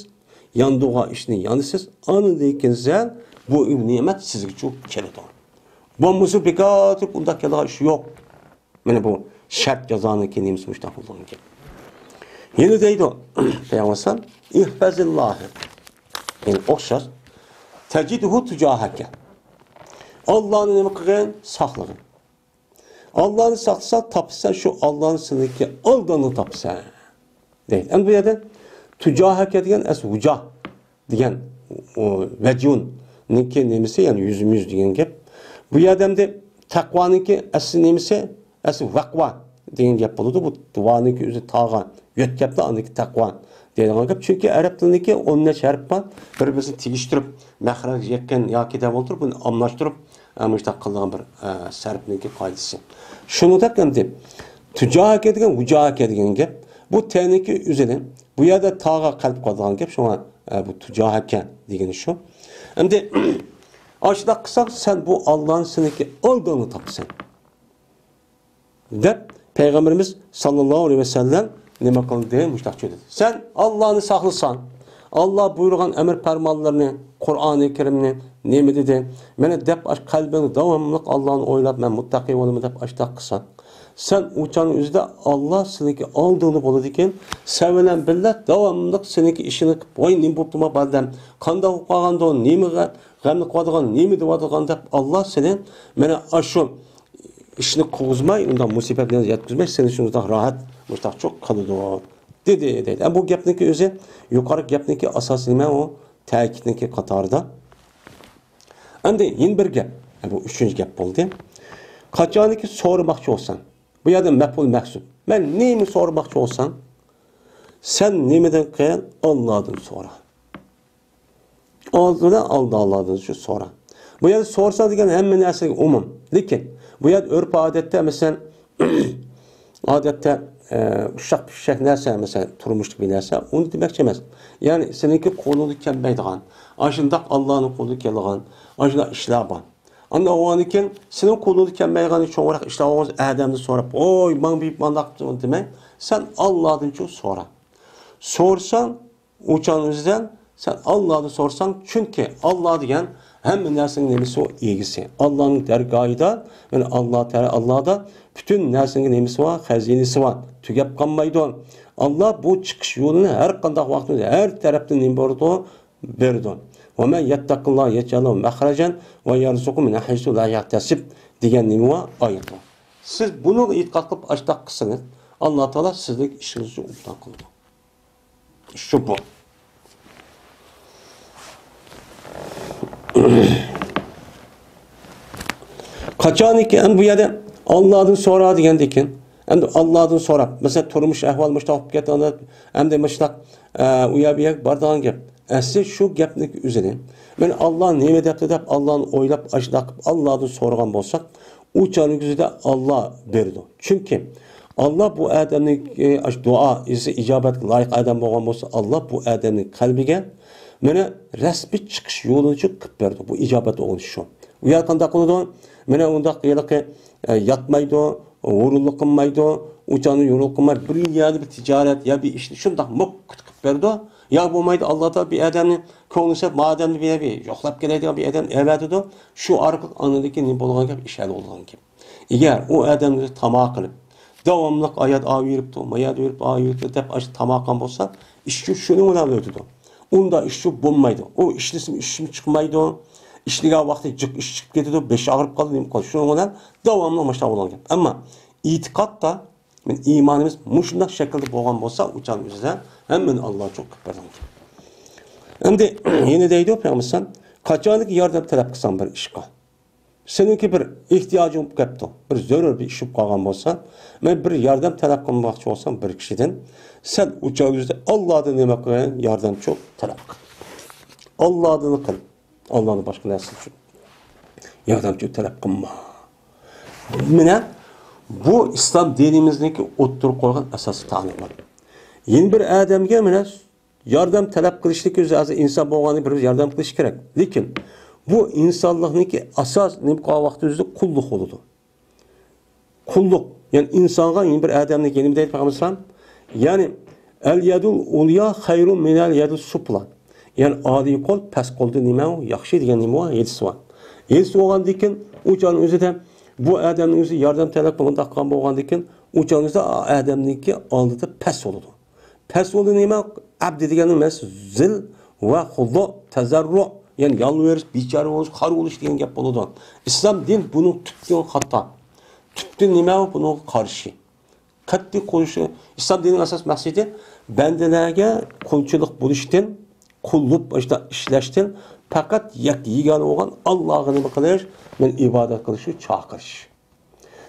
ياندۇرغان ئىشنى يانىسىز، ئاندىن كېيىن سەن بۇ نېمەت سىزگىچۇ كېلىدۇ. بولمىسا بىكار تۇرۇپ ئۇنداق كېلىدىغان ئىش يوق. مانا بۇ شەرت جازانىڭكى نېمىسى مۇشۇنداق بولىدىغان گەپ. يەنە دەيدۇ پەيغەمبەر، ئىھفەزىللاھە. يەنى ئوخشاش. تەجىدھۇ تۇجاھەكە. ئاللانى نېمە قىلغىن؟ ساقلىغىن. ئاللانى ساقلىساڭ، تاپىسەن، شۇ ئاللانى سېنىڭكى ئالدىڭدا تاپىسەن. دەيدۇ. ئەمدى بۇ يەردە تۇجاھەكە دېگەن ئەسلى ۋۇجاھ دېگەن، ئۇ ۋەجۇننىڭكى نېمىسى، يەنى يۈزمۇ يۈز دېگەن گەپ. بۇ يەردە ئەمدى تەقۋانىڭكى ئەسلى نېمىسى؟ ئەسلى ۋەقۋا دېگەن گەپ بولىدۇ. بۇ ۋانىڭكى ئۆزى تاغا يۆتكەپلا، ئاندىكى تەقۋا دەيدىغان گەپ. چۈنكى ئەرەب تىلىنىڭكى ئون نەچچە ھەرپ بار، بىر-بىرسىنى تېگىشتۈرۈپ، مەخرەج يەتكەن ياكى دەپ ئولتۇرۇپ، بۇنى ئالماشتۇرۇپ، ئە، مۇشۇنداق قىلىدىغان بىر، ئە، سەرپنىڭكى قائىدىسى. شۇنىڭدەك ئەمدى تۇجاھەكە دېگەن ۋۇجاھەكە دېگەن گەپ. بۇ تەنىڭكى ئۆزىنى، بۇ يەردە تاغا قەلب قالىدىغان گەپ. شۇڭا، ئە، بۇ تۇجاھەكە دېگىنى شۇ. ئەمدى ئاشۇنداق قىلساڭ، سەن بۇ ئاللانى سېنىڭكى ئالدىڭدا تاپىسەن. دەپ پەيغەمبىرىمىز ساللاللاھۇ ئەلەيھى ۋەسەللەم نېمە قىلدى؟ مۇشۇنداق دېدى. سەن ئاللانى ساقلىساڭ، ئاللا بۇيرۇغان ئەمر پەرمانلىرىنى، قۇرئانى كەرىمنى نېمە دېدى؟ مانا دەپ ئاش قەلبىڭدە داۋاملىق ئاللانى ئويلاپ، مەن مۇتتەقى بولىمەن دەپ ئاشۇنداق قىلساڭ، سەن ئۇ چاغنىڭ ئۆزىدە ئاللا سېنىڭكى ئالدىڭدا بولىدىكەن، سەن بىلەن بىللە داۋاملىق سېنىڭكى ئىشىنى قىلىپ، ۋاي نېمە بوپتۇ ما بۇ ئادەم، قانداق بولۇپ قالغاندۇ، نېمە غە-، غەمنى قىلىۋاتىدىغان، نېمە دەۋاتىدىغان دەپ ئاللا سېنى مانا ئاشۇ ئىشنى قىلغۇزماي، ئۇنداق مۇسىبەتنى يەتكۈزمەي، سېنى شۇنداق راھەت، مۇشتاقچۇ قىلىدۇ، دېدى، دەيدۇ. ئە، بۇ گەپنىڭكى ئۆزى يۇقىرىقى گەپنىڭكى ئاساسى نېمە؟ ئۇ تەكىتنىڭكى قاتارىدا. ئەمدى يەنە بىر گەپ، ئە، بۇ ئۈچىنچى گەپ بولدى. قاچانكى سورىماقچى بولساڭ، بۇ يەردە مەپئۇل مەھسۇپ. مەن نېمە سورىماقچى بولساڭ، سەن نېمىدىن قىل؟ ئاللادىن سورا. ئالدىدا ئالدالاردىن شۇ سورا. بۇ يەردە سورىسا دېگەن ھەممە نەرسىگە ئومۇم. لېكىن بۇ يەردە ئۆرپ ئادەتتە، مەسىلەن، ئادەتتە، ئە، ئۇششاق پۇششاق نەرسە، مەسىلەن، تۇرمۇشلۇق بىر نەرسە، ئۇنى دېمەكچى ئەمەس. يەنى سېنىڭكى قولۇڭدا كەلمەيدىغان، ئاشۇنداق ئاللانىڭ قولىدا كېلىدىغان، ئاشۇنداق ئىشلار بار. ئاندىن ئۇنىڭدىن كېيىن سېنىڭ قولۇڭدا كەلمەيدىغان چوڭراق ئىشلار بولغان ئادەمدىن سوراپ، ۋوي، ماڭا بېرىپ مانداق دېمەي، سەن ئاللادىنچۇ سورا. سورىساڭ، ئۇ چاغنىڭ ئۆزىدە سەن ئاللادىن سورىساڭ، چۈنكى ئاللا دېگەن ھەممە نەرسىنىڭ نېمىسى ئۇ؟ ئىگىسى. ئاللانىڭ دەرگاھىدا، يەنى ئاللا تەئالا، ئاللادا پۈتۈن نەرسىنىڭ نېمىسى بار؟ خەزىنىسى بار. تۈگەپ قالمايدۇ. ئاللا بۇ چىقىش يولىنى ھەر قانداق ۋاقىتتا ھەر تەرەپتىن نېمە بېرىدۇ؟ بېرىدۇ. ۋە مەن يەتتەقىللاھە يەجئەل لەھۇ مەخرەجەن ۋە يەرزۇقھۇ مىن ھەيسۇ لا يەھتەسىب دېگەن نېمە بار؟ ئايەت بار. سىز بۇنىڭغا ئېتىقاد قىلىپ ئاشتاق قىلسىڭىز، ئاللا تائالا سىزنىڭ ئىشىڭىزنى ئوبدان قىلىدۇ. شۇ بۇ. قاچانكى، ئەمدى بۇ يەردە ئاللادىن سورا دېگەندىكىن، ئەمدى ئاللادىن سوراپ، مەسىلەن، تۇرمۇش ئەھۋال مۇشۇنداق بولۇپ كەتتى، ئەمدى مۇشۇنداق، ئە، ئۇ يەر بۇ يەرگە بارىدىغان گەپ. ئەسلى شۇ گەپنىڭ ئۆزىنى، مەن ئاللا نېمە دەپتۇ دەپ، ئاللانى ئويلاپ، ئاشۇنداق قىلىپ، ئاللادىن سورىغان بولساق، ئۇ چاغنىڭ ئۆزىدە ئاللا بېرىدۇ. چۈنكى ئاللا بۇ ئادەمنىڭ، ئاشۇ دۇئا ئىجابەتكە لايىق ئادەم بولغان بولسا، ئاللا بۇ ئادەمنىڭ قەلبىگە مانا رەسمىي چىقىش يولىنى قىلىپ بەردى. بۇ ئىجابەت بولغان شۇ. ئۇ يەر قانداق قىلىدۇ؟ مانا ئۇنداق ھېلىقى، ئە، ياتمايدۇ، ھۇرۇنلۇق قىلمايدۇ، ئۇچانى ھۇرۇنلۇق قىلماي، بىر يەردە بىر تىجارەت يا بىر ئىشنى شۇنداق مۇققۇت قىلىپ بەردى. يا بولمايدۇ، ئاللا تائالا بىر ئادەمنى كۆڭلى سەپ، ما ئادەمنى بىر يەرگە يوقلاپ كېلەيدىغان بىر ئادەمنى ئەۋەتىدۇ. شۇ ئارقىلىق ئاندىن كېيىن نېمە بولغان گەپ؟ ئىش ھەل بولغان گەپ. ئەگەر ئۇ ئادەم ئۆزى تاما قىلىپ، داۋاملىق ئايات ئاۋېرىپتۇ، مايات ئاۋېرىپتۇ، ئاۋېرىپتۇ دەپ ئاشۇ تاما قىلغان بولسا، ئىشچى شۇنىڭ بىلەن ئۆتىدۇ. ئۇنداق ئىشچى بولمايدۇ. ئۇ ئىشلىسىمۇ ئىشىمۇ چىقمايدۇ. ئىشلىگەن ۋاقتى جىق ئىش چىقىپ كېتىدۇ، بېشى ئاغرىپ قالىدۇ، نېمە قىلىدۇ. شۇنىڭ بىلەن داۋاملىق مۇشۇنداق بولغان گەپ. ئەمما ئېتىقادتا، مەن ئىمانىمىز مۇشۇنداق شەكىلدە بولغان بولسا، ئۇ چاغنىڭ ئۆزىدە ھەممىنى ئاللا چوقۇم قىلىپ بەرگەن گەپ. ئەمدى يەنە دەيدۇ پەيغەمبەر، قاچانكى ياردەم تەلەپ قىلساڭ بىر ئىشقا، سېنىڭكى بىر ئېھتىياجىڭ بولۇپ كەپتۇ، بىر زۆرۈر بىر ئىش بولۇپ قالغان بولسا، مەن بىر ياردەم تەلەپ قىلماقچى بولسام بىر كىشىدىن، سەن ئۇ چاغ ئۆزىدە ئاللادىن نېمە قىل؟ ياردەمچى تەلەپ قىل. ئاللادىن قىل. ئاللانى باشقا نەرسە ئۈچۈن ياردەمچى تەلەپ قىلما. مانا بۇ ئىسلام دىنىمىزنىڭكى ئوتتۇرىغا قويغان ئاساسىي تەلىمات. يەنە بىر ئادەمگە مانا ياردەم تەلەپ قىلىشلىك ئۆزى ھازىر ئىنسان بولغاننى بىر ياردەم قىلىش كېرەك. لېكىن بۇ ئىنسانلىقنىڭكى ئاساس نېمە قىلغان ۋاقتى ئۆزىدە قۇللۇق بولىدۇ. قۇللۇق. يەنى ئىنسانغا يەنە بىر ئادەمنى يەنە دەيدۇ پەيغەمبەر ئەلەيھىسسالام، يەنى، «ئەل يەدۇل ئۇليا خەيرۇن مىنەل يەدىس سۇپلا.» يەنى ئادىي قول، پەس قولدىن نېمە ئۇ؟ ياخشى دېگەن نېمە ئۇ؟ ھەدىس بار. ھەدىس بولغاندىن كېيىن، ئۇ چاغنىڭ ئۆزىدە بۇ ئادەمنىڭ ئۆزى ياردەم تەلەپ قىلغان بولغاندىن كېيىن، ئۇ چاغنىڭ ئۆزىدە ئادەمنىڭكى ئالدىدا پەس بولىدۇ. پەس بولدى نېمە؟ ئەبدى دېگەننىڭ مەنىسى زىل ۋە خۇزۇ، تەزەررۇ، يەنى يالۋۇرۇش، بىچارە بولۇش، خار بولۇش دېگەن گەپ بولىدۇ. ئىسلام دىن بۇنىڭ تۈپتىن خاتا. تۈپتىن نېمە ئۇ؟ بۇنىڭغا قارشى. قەتئىي قويۇش. ئىسلام دىنىنىڭ ئاساس مەقسىتى بەندىلەرگە قۇلچىلىق بولۇشتىن، قۇل بولۇپ ئىشلەشتىن، پەقەت يەك يېگانە بولغان ئاللاغا نېمە قىلىش؟ مەن ئىبادەت قىلىشنى چاقىرىش.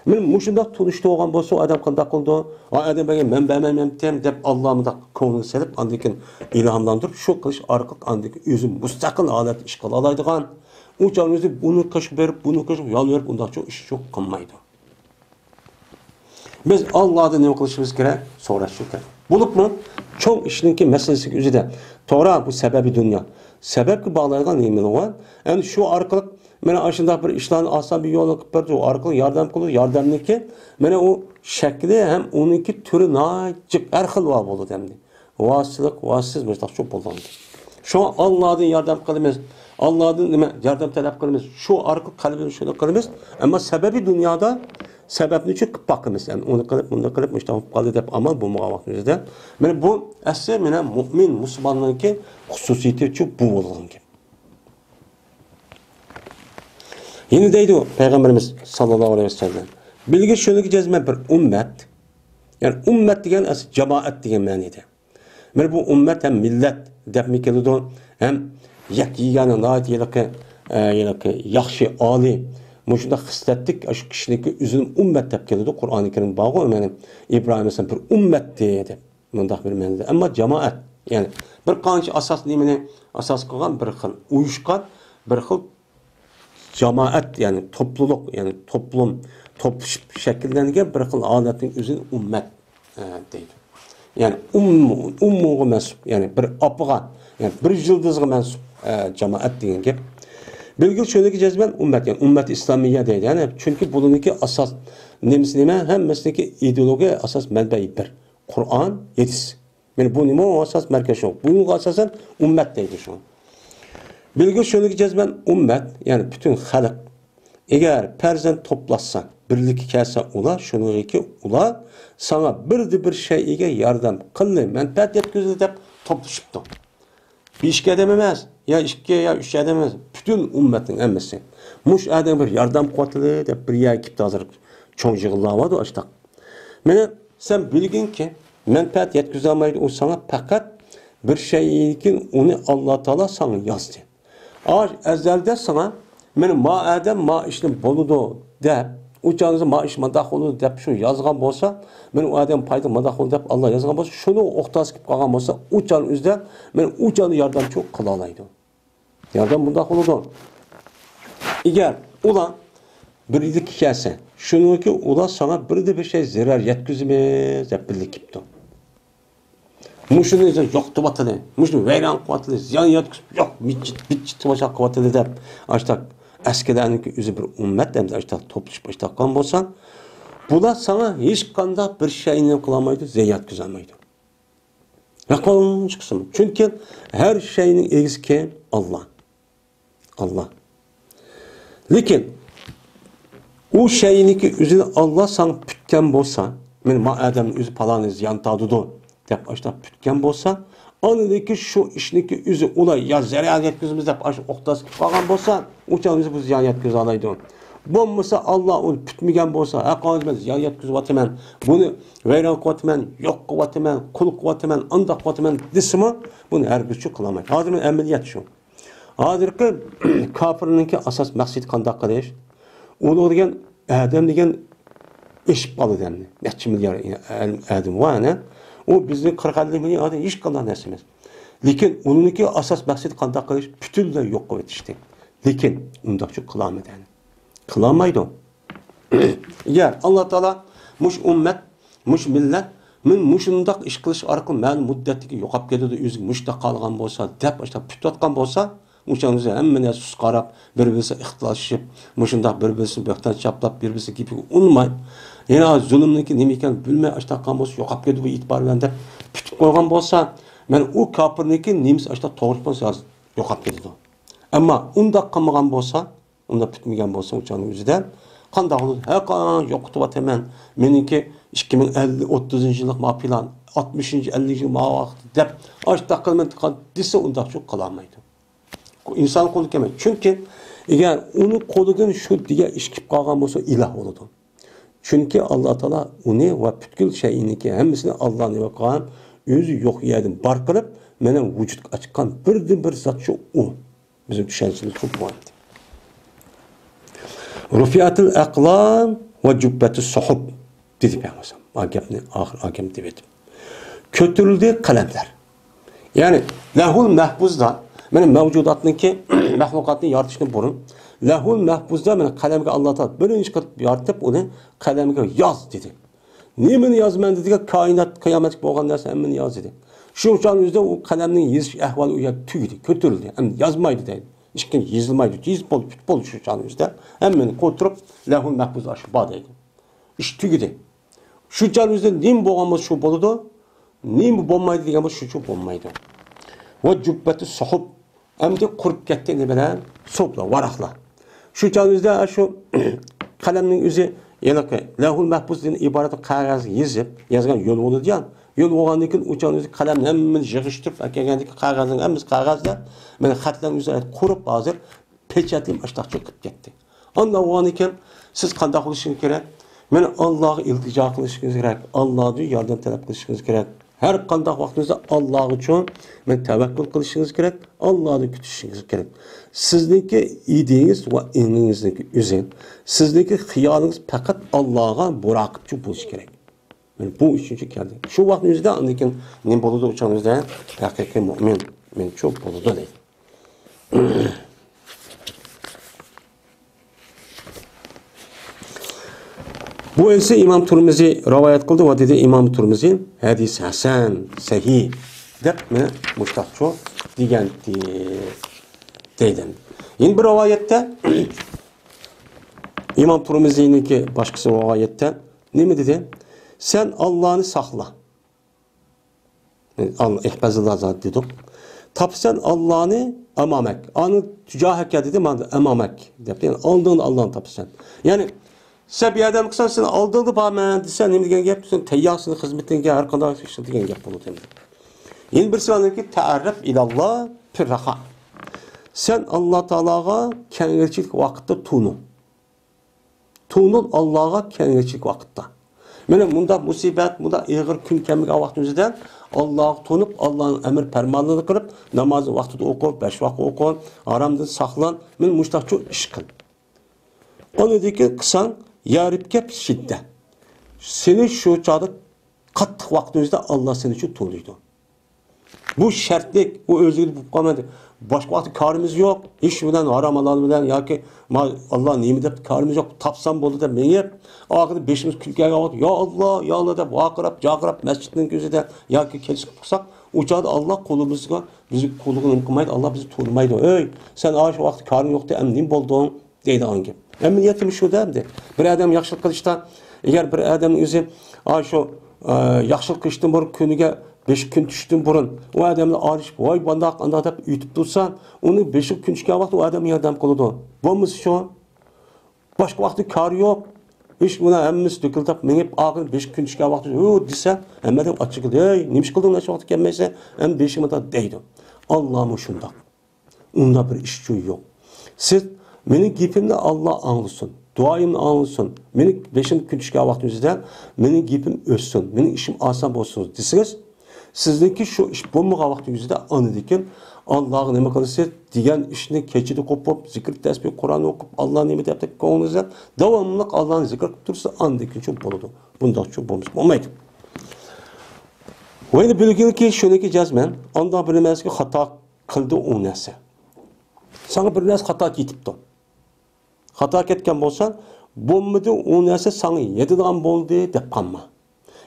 مانا مۇشۇنداق تونۇشتا بولغان بولسا، ئۇ ئادەم قانداق قىلىدۇ؟ ئا ئادەم بەرگەن، مەن بەرمەيمەن دەپ، ئاللا مۇنداق كۆڭلىگە سېلىپ، ئاندىن كېيىن ئىلھاملاندۇرۇپ، شۇ قىلىش ئارقىلىق ئاندىن كېيىن ئۆزى مۇستەقىل ھالەتتە ئىش قىلالايدىغان، ئۇ چاغ ئۆزى بۇنى قىلىپ بېرىپ، بۇنى قىلىپ يالۋۇرۇپ، ئۇنداقچە ئىش يوق، قىلمايدۇ. بىز ئاللادىن نېمە قىلىشىمىز كېرەك؟ سوراشىمىز كېرەك. بولۇپمۇ چوڭ ئىشنىڭكى مەسىلىسىگە ئۆزىدە. توغرا، بۇ سەبەبى دۇنيا. سەۋەبكە باغلايدىغان نېمىلىرى بار؟ ئەنە شۇ ئارقىلىق مانا ئاشۇنداق بىر ئىشلارنى ئاسان بىر يولغا قىلىپ بەردى، ئۇ ئارقىلىق ياردەم قىلىدۇ، ياردەمنىڭكى مانا ئۇ شەكلى ھەم ئۇنىڭكى تۈرى ناھايىتى جىق، ھەر خىل بار بولىدۇ ئەمدى. ۋاسىتىلىق، ۋاسىتىسىز مۇشۇنداق چوڭ بولغان. شۇڭا ئاللادىن ياردەم قىلىمىز، ئاللادىن نېمە، ياردەم تەلەپ قىلىمىز، شۇ ئارقىلىق قەلبىمىز شۇنى قىلىمىز. ئەمما سەبەبى دۇنيادا سەۋەبنى چۈشۈپ قىلىپ باقىمىز. يەنى ئۇنى قىلىپ، بۇنى قىلىپ، مۇشۇنداق بولۇپ قالدى دەپ ئامال بولمىغان ۋاقتىمىزدا. مانا بۇ ئەسلى مانا مۇئمىن، مۇسۇلماننىڭكى خۇسۇسىيىتى چۈشۈپ بۇ بولغان گەپ. يەنە دەيدۇ پەيغەمبىرىمىز ساللاللاھۇ ئەلەيھى ۋەسەللەم، بىلگىن شۇنىڭكى جەزمەن بىر ئۈممەت، يەنى ئۈممەت دېگەن ئەسلى جامائەت دېگەن مەنىدە. مانا بۇ ئۈممەت ھەم مىللەت دەپمۇ كېلىدۇ، ھەم يەك يېگانە ناھايىتى ھېلىقى، ئە، ھېلىقى ياخشى، ئالىي، مۇشۇنداق خىسلەتلىك، ئاشۇ كىشىنىڭكى ئۆزىنى ئۈممەت دەپ كېلىدۇ قۇرئانى كەرىم بارغۇ، مانا ئىبراھىم ئەلەيھىسسالام بىر ئۈممەتتى دەپ، مۇنداق بىر مەنىدە. ئەمما جامائەت، يەنى بىر قانچە ئاساس نېمىنى ئاساس قىلغان بىر خىل ئۇيۇشقان، بىر خىل جامائەت، يەنى توپلۇلۇق، يەنى توپلۇم، توپلىشىپ شەكىللەنگەن بىر خىل ھالەتنىڭ ئۆزىنى ئۈممەت، ئە، دەيدۇ. يەنى ئۇم-، ئۇممۇغا مەنسۇپ، يەنى بىر ئاپىغا، يەنى بىر يۇلدۇزغا مەنسۇپ، ئە، جامائەت دېگەن گەپ. بىلگىن شۇنىڭكى جەزمەن ئۈممەت، يەنى ئۈممەت ئىسلامىيە دەيدۇ. يەنى چۈنكى بۇنىڭكى ئاساس نېمىسى نېمە؟ ھەممىسىنىڭكى ئىدېئولوگىيە ئاساس مەنبەي بىر. قۇرئان، ھەدىس. مانا بۇ نېمە؟ ئۇ ئاساس مەركەز شۇ. بۇنىڭغا ئاساسەن ئۈممەت دەيدۇ شۇ. بىلگىن شۇنىڭكى جەزمەن ئۈممەت، يەنى پۈتۈن خەلق. ئەگەر پەرزەنت توپلاشسا، بىرلىككە كەلسە ئۇلار، شۇنىڭغىكى ئۇلار ساڭا بىردە بىر شەيئىگە ياردەم قىلدى، مەنپەئەت يەتكۈزدى دەپ توپلىشىپتۇ. بىر ئىككى ئادەم ئەمەس، يا ئىككى، يا ئۈچ ئادەم ئەمەس، پۈتۈن ئۈممەتنىڭ ھەممىسى. مۇشۇ ئادەم بىر ياردەم قىلىۋاتىدۇ دەپ بىر يەرگە كېلىپتۇ ھازىر. چوڭ يىغىنلار بارىدۇ ئاشتاق. مانا سەن بىلگىنكى، مەنپەئەت يەتكۈزەلمەيدۇ ئۇ ساڭا، پەقەت بىر شەيئىكىن ئۇنى ئاللا تائالا ساڭا يازدى. ئا، ئەزەلدە ساڭا، مانا ما ئادەم ما ئىشنى بولىدۇ دەپ، ئۇ چاغدا ما ئىش مانداق بولىدۇ دەپ شۇ يازغان بولسا، مانا ئۇ ئادەم پايدا مانداق بولىدۇ دەپ ئاللا يازغان بولسا، شۇنىڭغا ئوخشاش كېلىپ قالغان بولسا، ئۇ چاغنىڭ ئۆزىدە مانا ئۇ چاغدا ياردەمچى قىلالايدۇ. ياردەم بۇنداق بولىدۇ. ئەگەر ئۇلار بىرلىككە كەلسە، شۇنىڭكى ئۇلار ساڭا بىردە بىر شەي زەرەر يەتكۈزىمىز دەپ بىرلىككە كېلىپتۇ. مۇشۇنى يوقىتىۋاتىدۇ، مۇشۇنى ۋەيران قىلىۋاتىدۇ، زىيان يەتكۈزۈپ، يوق، مىجىت، مىجىت تاماشا قىلىۋاتىدۇ دەپ، ئاشتاق ئەسكىلەرنىڭكى ئۆزى بىر ئۈممەت ئەمدى ئاشتاق توپلىشىپ ئاشتاق قىلغان بولسا، بۇلار ساڭا ھېچقانداق بىر شەينى قىلالمايدۇ، زىيان يەتكۈزەلمەيدۇ. ياقىنچى قىسىم. چۈنكى ھەر شەينىڭ ئىگىسى كىم؟ ئاللا. ئاللا. لېكىن ئۇ شەينىڭكى ئۆزىنى ئاللا ساڭا پۈتكەن بولسا، مانا ما ئادەمنىڭ ئۆزى پالانى زىيان تارتىدۇ دەپ ئاشۇنداق پۈتكەن بولسا، ئاندىن كېيىن شۇ ئىشنىڭكى ئۆزى ئۇلار يا زەرەر يەتكۈزىمىز دەپ ئاشۇ ئوقداس كېلىپ قالغان بولسا، ئۇ چاغدا بۇ زىيان يەتكۈزەلەيدۇ. بولمىسا ئاللا ئۇنى پۈتمىگەن بولسا، ھە قانداق مەن زىيان يەتكۈزۈۋاتىمەن، بۇنى ۋەيران قىلىۋاتىمەن، يوق قىلىۋاتىمەن، قۇل قىلىۋاتىمەن، ئانداق قىلىۋاتىمەن دېسىمۇ، بۇنى ھەرگىزچۇ قىلالمايدۇ. ھازىر مانا ئەمەلىيەت شۇ. ھازىرقى كاپىرنىڭكى ئاساس مەقسىتى قانداق قىلىش؟ ئۇلۇغ دېگەن ئادەم دېگەن ئېشىپ قالىدۇ ئەمدى. نەچچە مىليار ئادەم بار ئەنە. ئۇ بىزنىڭ قىرىق ئەللىك مىليون ئادەم ھېچقانداق نەرسە ئەمەس. لېكىن ئۇنىڭكى ئاساس مەقسىتى قانداق قىلىش؟ پۈتۈنلەي يوق قىلىۋېتىشتى. لېكىن ئۇنداقچۇ قىلالمىدى ئەنە. قىلالمايدۇ. ئەگەر ئاللا تائالا مۇشۇ ئۈممەت، مۇشۇ مىللەت، مەن مۇشۇنداق ئىش قىلىش ئارقىلىق مەلۇم مۇددەتتىكى يوقاپ كېتىدۇ، ئۆزىگە مۇشۇنداق قالغان بولسا، دەپ ئاشۇنداق پۈتۈۋاتقان بولسا، ئۇ چاغدا ھەممە نەرسە سۇس قاراپ، بىر-بىرسىگە ئىختىلاسلىشىپ، مۇشۇنداق بىر-بىرسىنى بۆھتان چاپلاپ، بىر-بىرسىنىڭ گېپىگە ئۇنىماي، يەنە زۇلۇمنىڭكى نېمە ئىكەنلىكىنى بىلمەي، ئاشۇنداق قىلغان بولسا يوقاپ كېتىدۇ بۇ ئېتىبار بىلەن دەپ پۈتۈپ قويغان بولسا، مەن ئۇ كاپىرنىڭكى نېمىسى ئاشۇنداق توغرا بولسا ھازىر يوقاپ كېتىدۇ. ئەمما ئۇنداق قىلمىغان بولسا، ئۇنداق پۈتمىگەن بولسا، ئۇ چاغنىڭ ئۆزىدە قانداق بولىدۇ؟ ھە، قا-، يوقىتىۋاتىمەن. مېنىڭكى ئىككى مىڭ ئەللىك، ئوتتۇزىنچى يىللىق ما پىلان، ئاتمىشىنچى، ئەللىك يىل ما ۋاقىت دەپ، ئاشۇنداق قىلىمەن دېسە، ئۇنداقچۇ قىلالمايدۇ. ئىنسان قولى كەلمەيدۇ. چۈنكى ئەگەر ئۇنىڭ قولىدىن شۇ دېگەن ئىش كېلىپ قالغان بولسا، ئىلاھ بولىدۇ. چۈنكى ئاللا تائالا ئۇنى ۋە پۈتكۈل شەيئىنىڭكى ھەممىسىنى ئاللانى ۋە قالغان ئۆزى يوق يەردىن بار قىلىپ، مېنىڭ ۋۇجۇدقا ئاچىققان بىردىنبىر زات شۇ ئۇ. بىزنىڭ چۈشەنچىمىز شۇ بولغان. رۇفىئەتىل ئەقلام ۋە جۇببەتۇس سۇھۇف دېدى پەيغەمبەر. ئا گەپنى ئاخىر، ئا گەپنى دېۋېتىپ. كۆتۈرۈلدى قەلەملەر. يەنى لەھۇل مەھپۇزدا، مانا مەۋجۇداتنىڭكى، مەخلۇقاتنى يارىتىشتىن بۇرۇن، لەھۇل مەھپۇزدا مانا قەلەمگە ئاللا تائالا بىرىنچى قېتىپ يارىتىپ، ئۇنى قەلەمگە ياز دېدى. نېمىنى يازىمەن دېدىكەن، كائىنات، قىيامەتلىك بولغان نەرسە ھەممىنى ياز دېدى. شۇ چاغنىڭ ئۆزىدە ئۇ قەلەمنىڭ يېزىش ئەھۋالى ئۇ يەردە تۈگىدى، كۆتۈرۈلدى. ئەمدى يازمايدۇ دەيدۇ. ئىشقىلىپ يېزىلمايدۇ، يېزىپ بولدى، پۈت بولدى شۇ چاغنىڭ ئۆزىدە. ھەممىنى قوتۇرۇپ، لەھۇل مەھپۇزدا ئاشۇ بار دەيدۇ. ئىش تۈگىدى. شۇ چاغنىڭ ئۆزىدە نېمە بولغان بولسا شۇ بولىدۇ، نېمە بولمايدۇ دېگەن بولسا شۇ بولمايدۇ. ۋە جۇببەتۇ سۇھۇف. ئەمدى قۇرۇپ كەتتى نېمە بىلەن؟ سۇھۇفلار، ۋاراقلار. شۇ چاغنىڭ ئۆزىدە شۇ قەلەمنىڭ ئۆزى ھېلىقى لەھۇل مەھپۇزدىن ئىبارەت قەغەزگە يېزىپ، يازغان يول بولىدۇ يا. يول بولغاندىن كېيىن ئۇ چاغنىڭ ئۆزى قەلەمنى ھەممىنى يىغىشتۇرۇپ ئەكەلگەندىن كېيىن قەغەزنىڭ ھەممىسى قەغەزدە، مانا خەتلەرنىڭ ئۆزى قۇرۇپ ھازىر پېچەتلىمە ئاشتاقچە قىلىپ كەتتى. ئاندىن بولغاندىن كېيىن سىز قانداق قىلىشىڭىز كېرەك؟ مانا ئاللاغا ئىلتىجا قىلىشىڭىز كېرەك، ئاللادىن ياردەم تەلەپ قىلىشىڭىز كېرەك. ھەر قانداق ۋاقتىڭىزدا ئاللاغىچۇ مانا تەۋەككۈل قىلىشىڭىز كېرەك، ئاللادىن كۈتۈشىڭىز كېرەك. سىزنىڭكى ئىدىيىڭىز ۋە ئېڭىڭىزنىڭكى ئۆزى، سىزنىڭكى خىيالىڭىز پەقەت ئاللاغا مۇراقىبچى بولۇشى كېرەك. مانا بۇ ئۈچىنچى كەلدى. شۇ ۋاقىتنىڭ ئۆزىدە ئاندىن كېيىن نېمە بولىدۇ؟ ئۇ چاغنىڭ ئۆزىدە ھەقىقىي مۆمىن، مۆمىنچۇ بولىدۇ دەيدۇ. بۇ ھەدىسنى ئىمام تۇرمىزى رىۋايەت قىلدى ۋە دېدى، ئىمام تۇرمىزى ھەدىس ھەسەن، سەھىھ دەپ مانا مۇشتاقچۇ دېگەنتى دەيدۇ. يەنە بىر رىۋايەتتە، ئىمام تۇرمىزىنىڭكى باشقىسى رىۋايەتتە نېمە دېدى؟ سەن ئاللانى ساقلا. ئال-، ئېھپەزىللا زات دېدۇق. تاپىسەن ئاللانى ئامامەك. ئانى تۈجاھەكە دېدى، مانا ئامامەك دەپ، يەنى ئالدىڭدا ئاللانى تاپىسەن. يەنى سەن بىر ئادەم قىلساڭ، سېنى ئالدىڭدا بارمەن دېسە، نېمە دېگەن گەپ؟ سەن تەييار، سېنى خىزمىتىڭگە، ھەر قانداق ئىش دېگەن گەپ بولىدۇ ئەمدى. يەنە بىرسى باركى، تەئەررەپ ئىلاللا فىررەخا. سەن ئاللا تائالاغا كەڭرىچىلىك ۋاقىتتا تونۇل. تونۇل ئاللاغا كەڭرىچىلىك ۋاقىتتا. مانا مۇنداق مۇسىبەت، مۇنداق ئېغىر كۈن كەلمىگەن ۋاقتىمىزدا ئاللاغا تونۇپ، ئاللانىڭ ئەمر پەرمانلىرىنى قىلىپ، نامازنى ۋاقتىدا ئوقۇپ، بەش ۋاق ئوقۇ، ھارامدىن ساقلان. مانا مۇشتاقچۇ ئىش قىل. ئۇنىڭدىن كېيىن قىلساڭ، يا رىبكە شىددە. سېنى شۇ چاغدا قاتتىق ۋاقتىمىزدا ئاللا سېنى شۇ تونۇيدۇ. بۇ شەرتلىك، ئۇ ئۆزلۈكىدە بولۇپ قالمايدۇ. باشقا ۋاقىتتا كارىمىز يوق، ھېچ بىلەن ھارام ھالال بىلەن ياكى ما-، ئاللا نېمە دەپ كارىمىز يوق، تاپسام بولدى دەپ مېڭىپ، ئاخىرىدا بېشىمىز كۈن كەلگەن ۋاقىت، يا ئاللا، يا ئاللا دەپ ۋارقىراپ، جارقىراپ، مەسچىتنىڭ كۆزىدە ياكى كېچىسى قىلساق، ئۇ چاغدا ئاللا قولىمىزغا، بىزنى قۇللۇقىنى نېمە قىلمايدۇ، ئاللا بىزنى تونۇمايدۇ. ئەي، سەن ئاشۇ ۋاقىتتا كارىڭ يوقتى، ئەمدى نېمە بولدۇڭ؟ دەيدىغان گەپ. ئەمەلىيەتتە شۇ-دە ئەمدى. بىر ئادەم ياخشىلىق قىلىشتا، ئەگەر بىر ئادەم ئۆزى، ئا، شۇ، ئا، ياخشىلىق قىلىشتىن بۇرۇن، كۈنىگە بەش كۈن چۈشتىن بۇرۇن ئۇ ئادەمنى ئارىشىپ، ۋاي، بۇنداق، ئانداق دەپ ئۆتۈپ تۇرسا، ئۇنى بېشى كۈن چۈشكەن ۋاقىتتا ئۇ ئادەم ياردەم قىلىدۇ. بولمىسا شۇ، باشقا ۋاقىتتا كارى يوق. ھېچ بۇنى ھەممىسى دۆكۈلدەپ مېڭىپ، ئاخىرى بېشى كۈن چۈشكەن ۋاقىتتا، ھۇ، دېسە، ھەممە ئادەم ئاچچىقىدە، ھەي، نېمە ئىش قىلدىڭ، نەچچە ۋاقىتتا كەلمەيسەن؟ ئەمدى بېشىڭ ئاغرىدۇ دەيدۇ. ئاللامۇ شۇنداق. ئۇنداق بىر ئىش ئۈچۈن يوق. سىز مېنىڭ گېپىمنى ئاللا ئاڭلىسۇن، دۇئايىمنى ئاڭلىسۇن، مېنىڭ بېشىم كۈن چۈشكەن ۋاقتىمىزدا مېنىڭ گېپىم ئۆتسۇن، مېنىڭ ئىشىم ئاسان بولسۇن دېسىڭىز، سىزنىڭكى شۇ ئىش بولمىغان ۋاقتىڭىزدا ئاندىن كېيىن ئاللاغا نېمە قىلىسىز دېگەن ئىشنى كېچىدە قوپۇپ، زىكىر تەسبىھ، قۇرئان ئوقۇپ، ئاللا نېمە دەپ كۆڭلىڭىزدە داۋاملىق ئاللانى زىكىر قىلىپ تۇرسا، ئاندىن كېيىن شۇ بولىدۇ. بۇنداقچۇ بولمىسا بولمايدۇ. ۋە يەنە بىلگىنكى، شۇنىڭكى جەزمەن، ئانداق بىر نەرسىگە خاتا قىلدى ئۇ نەرسە. ساڭا بىر نەرسە خاتا كېتىپتۇ. خاتا كەتكەن بولسا، بولمىدى، ئۇ نەرسە ساڭا يېتىدىغان بولدى دەپ قالما.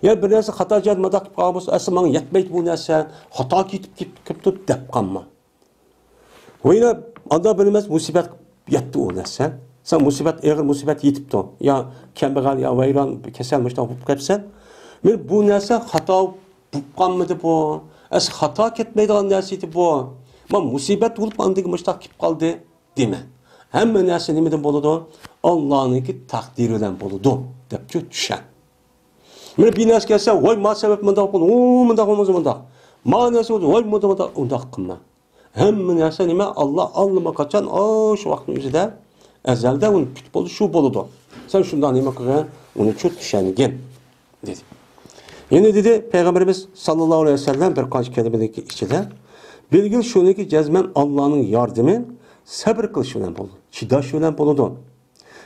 يا بىر نەرسە خاتا جايدا مۇنداق قىلىپ قالغان بولسا، ئەسلى ماڭا يەتمەيدۇ بۇ نەرسە، خاتا كېتىپ كېتىپ كېتىپتۇ دەپ قالما. ۋە يەنە ئاندا بىر نېمە مۇسىبەت يەتتى ئۇ نەرسە. سەن مۇسىبەت، ئېغىر مۇسىبەت يېتىپتۇ. يا كەمبەغەل، يا ۋەيران، كېسەل، مۇشۇنداق بولۇپ قېلىپسەن. مانا بۇ نەرسە خاتا بولۇپ قالمىدى بۇ. ئەسلى خاتا كەتمەيدىغان نەرسە ئىدى بۇ. مانا مۇسىبەت بولۇپ ئاندىن مۇشۇنداق كېلىپ قالدى دېمە. ھەممە نەرسە نېمىدىن بولىدۇ؟ ئاللانىڭكى تەقدىرى بىلەن بولىدۇ دەپ چۈشەن. مانا بىر نەرسە كەلسە، ۋاي، ما سەۋەب مۇنداق بولدى، ئۇ مۇنداق بولمىسا مۇنداق. ما نەرسە بولدى، ۋاي، مۇنداق، مۇنداق، ئۇنداق قىلما. ھەممە نەرسە نېمە؟ ئاللا ئاللىماقاچان ئاشۇ ۋاقىتنىڭ ئۆزىدە، ئەزەلدە ئۇنى پۈتۈپ بولدى، شۇ بولىدۇ. سەن شۇنداق نېمە قىلغىن، ئۇنى چۇ چۈشەنگىن، دېدى. يەنە دېدى پەيغەمبىرىمىز ساللاللاھۇ ئەلەيھى ۋەسەللەم بىر قانچە كەلىمىنىڭ ئىچىدە، بىلگىل شۇنىكى جەزمەن ئاللانىڭ ياردىمى سەبىر قىلىش بىلەن بولىدۇ، چىداش بىلەن بولىدۇ.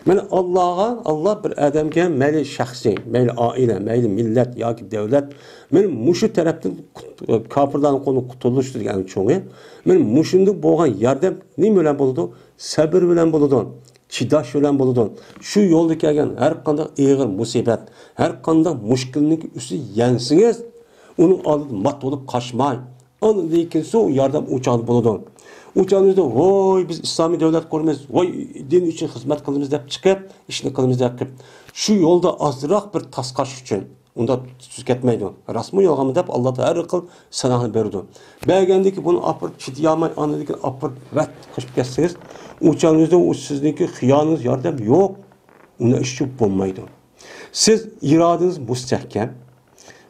مانا ئاللاغا، ئاللا بىر ئادەمگە مەيلى شەخسىي، مەيلى ئائىلە، مەيلى مىللەت ياكى دۆلەت، مانا مۇشۇ تەرەپتىن قۇت-، كاپىرلارنىڭ قولىدىن قۇتۇلۇشتۇر دېگەن چوڭى. مانا مۇشۇنداق بولغان ياردەم نېمە بىلەن بولىدۇ؟ سەبر بىلەن بولىدۇ، چىداش بىلەن بولىدۇ. شۇ يولدا كەلگەن ھەر قانداق ئېغىر مۇسىبەت، ھەر قانداق مۈشكۈلنىڭ ئۈستىدە يەڭسىڭىز، ئۇنىڭ ئالدىدا مات بولۇپ قاچماي، ئاندىن كېيىنسۇ ياردەم ئۇ چاغدا بولىدۇ. ئۇ چاغدا، ۋاي، بىز ئىسلامىي دۆلەت قۇرىمىز، ۋاي، دىن ئۈچۈن خىزمەت قىلىمىز دەپ چىقىپ، ئىشنى قىلىمىز دەپ قىلىپ، شۇ يولدا ئازراق بىر تاسقاش ئۈچۈن، ئۇنداق تۈز كەتمەيدۇ. راستمۇ يالغانمۇ دەپ، ئاللا تائالا ھەر خىل سىناقنى بېرىدۇ. بەرگەندىن كېيىن بۇنى ئاپىرىپ چىدىيالماي، ئاندىن كېيىن ئاپىرىپ رەت قىلىپ كەتسىڭىز، ئۇ چاغدا ئۇ سىزنىڭكى خىيالىڭىز ياردەم يوق. ئۇنداق ئىش بولمايدۇ. سىز ئىرادىڭىز مۇستەھكەم.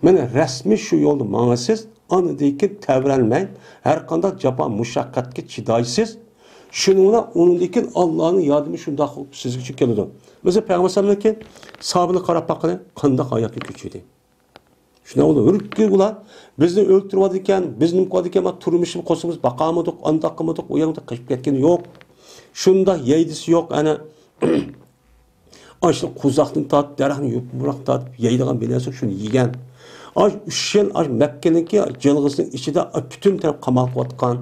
مانا رەسمىي شۇ يولدا ماڭىسىز، ئاندىن كېيىن تەۋرەنمەي، ھەر قانداق جاپا مۇشەققەتكە چىدايسىز. شۇنىڭ بىلەن ئۇنىڭدىن كېيىن ئاللانىڭ ياردىمى شۇنداق سىزگىچە كېلىدۇ. مەسىلەن، پەيغەمبەر ئەلەيھىسسالامنىڭكى ساھابىلەرگە قاراپ باققىلى، قانداق ھاياتنى كۆچۈردى. شۇنداق بولدى، ھۆركىگە ئۇلار بىزنى ئۆلتۈرۈۋاتىدىكەن، بىزنى نېمە قىلىۋاتىدىكەن، مانا تۇرمۇشىنى قوسىمىز، باقالمىدۇق، ئانداق قىلمىدۇق، ئۇ يەردە قېچىپ كەتكىنى يوق. شۇنداق يەيدىسى يوق، ئەنە ئاشۇ قوزاقتىن تارتىپ، دەرەخنى يوپۇرماق تارتىپ يەيدىغان بىر نەرسە شۇنى يېگەن. ئاش ئۈچ يىل، ئاش مەككىنىڭكى جىلغىسىنىڭ ئىچىدە پۈتۈن تەرەپ قامال قىلىۋاتقان.